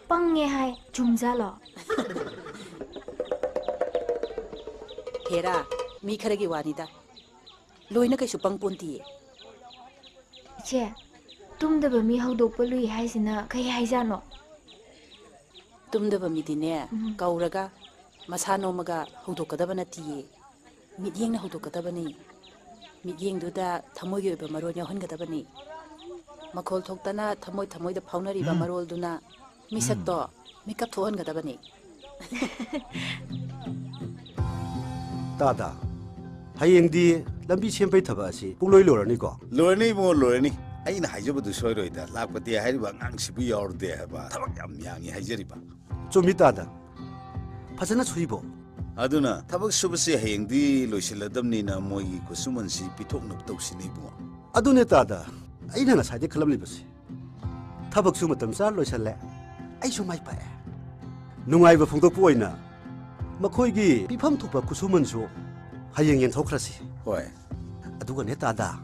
ꯄꯪꯉꯦ ꯍꯥꯏ, ꯆꯨꯝꯖꯥꯠꯂꯣ? ꯍꯦꯔꯥ, ꯃꯤ ꯈꯔꯒꯤ ꯋꯥꯅꯤꯗ꯫ ꯂꯣꯏꯅ ꯀꯩꯁꯨ ꯄꯪ ꯄꯣꯟꯇꯤꯌꯦ꯫ ꯏꯆꯦ, ꯇꯨꯝꯗꯕ ꯃꯤ ꯍꯧꯗꯣꯛꯄ ꯂꯨꯏ ꯍꯥꯏꯁꯤꯅ ꯀꯩ ꯍꯥꯏꯖꯥꯠꯅꯣ? ꯇꯨꯝꯗꯕ ꯃꯤꯗꯤꯅꯦ, ꯎꯝ꯫ ꯀꯧꯔꯒ ꯃꯁꯥ ꯅꯣꯝꯃꯒ ꯍꯧꯗꯣꯛꯀꯗꯕ ꯅꯠꯇꯤꯌꯦ꯫ ꯃꯤꯠꯌꯦꯡꯅ ꯍꯧꯗꯣꯛꯀꯗꯕꯅꯤ꯫ ꯃꯤꯠꯌꯦꯡꯗꯨꯗ ꯊꯃꯣꯏꯒꯤ ꯑꯣꯏꯕ ꯃꯔꯣꯜ ꯌꯥꯎꯍꯟꯒꯗꯕꯅꯤ꯫ ꯃꯈꯣꯜ ꯊꯣꯛꯇꯅ ꯊꯃꯣꯏ ꯊꯃꯣꯏꯗ ꯐꯥꯎꯅꯔꯤꯕ ꯎꯝ꯫ ꯃꯔꯣꯜꯗꯨꯅ ꯃꯤꯁꯛꯇꯣ ꯎꯝ꯫ ꯃꯤꯀꯞ ꯊꯣꯛꯍꯟꯒꯗꯕꯅꯤ꯫ ꯇꯥꯗ, ꯍꯌꯦꯡꯗꯤ ꯂꯝꯕꯤ ꯁꯦꯝꯕꯩ ꯊꯕꯛ ꯑꯁꯤ ꯄꯨꯡꯂꯣꯏ ꯂꯣꯏꯔꯅꯤꯀꯣ? ꯂꯣꯏꯔꯅꯤ ꯏꯕꯨꯡꯉꯣ, ꯂꯣꯏꯔꯅꯤ꯫ ꯑꯩꯅ ꯍꯥꯏꯖꯕꯗꯨ ꯁꯣꯏꯔꯣꯏꯗ꯫ ꯂꯥꯛꯄꯗꯤ ꯍꯥꯏꯔꯤꯕ ꯑꯉꯥꯡꯁꯤꯕꯨ ꯌꯥꯎꯔꯗꯦ ꯍꯥꯏꯕ꯫ ꯊꯕꯛ ꯌꯥꯝ ꯌꯥꯡꯉꯤ ꯍꯥꯏꯖꯔꯤꯕ꯫ ꯆꯨꯝꯃꯤ ꯇꯥꯗ꯫ ꯐꯖꯅ ꯁꯨꯏꯕꯣ꯫ ꯑꯗꯨꯅ ꯊꯕꯛ ꯁꯨꯕꯁꯤ ꯍꯌꯦꯡꯗꯤ ꯂꯣꯏꯁꯤꯜꯂꯗꯕꯅꯤꯅ ꯃꯣꯏꯒꯤ ꯈꯨꯠꯁꯨꯃꯟꯁꯤ ꯄꯤꯊꯣꯛꯅꯕ ꯇꯧꯁꯤꯅꯦ ꯏꯕꯨꯡꯉꯣ꯫ ꯑꯗꯨꯅꯦ ꯇꯥꯗ, ꯑꯩꯅ ꯉꯁꯥꯏꯗꯩ ꯈꯜꯂꯝꯂꯤꯕꯁꯦ꯫ ꯊꯕꯛꯁꯨ ꯃꯇꯝ ꯆꯥꯅ ꯂꯣꯏꯁꯤꯜꯂꯦ, ꯑꯩꯁꯨ ꯃꯥꯏ ꯄꯥꯛꯑꯦ꯫ ꯅꯨꯡꯉꯥꯏꯕ ꯐꯣꯡꯗꯣꯛꯄ ꯑꯣꯏꯅ ꯃꯈꯣꯏꯒꯤ ꯄꯤꯐꯝ ꯊꯣꯛꯄ ꯈꯨꯠꯁꯨꯃꯟꯁꯨ ꯍꯌꯦꯡ ꯌꯦꯟꯊꯣꯛꯈ꯭ꯔꯁꯤ꯫ ꯍꯣꯏ꯫ ꯑꯗꯨꯒꯅꯦ ꯇꯥꯗ,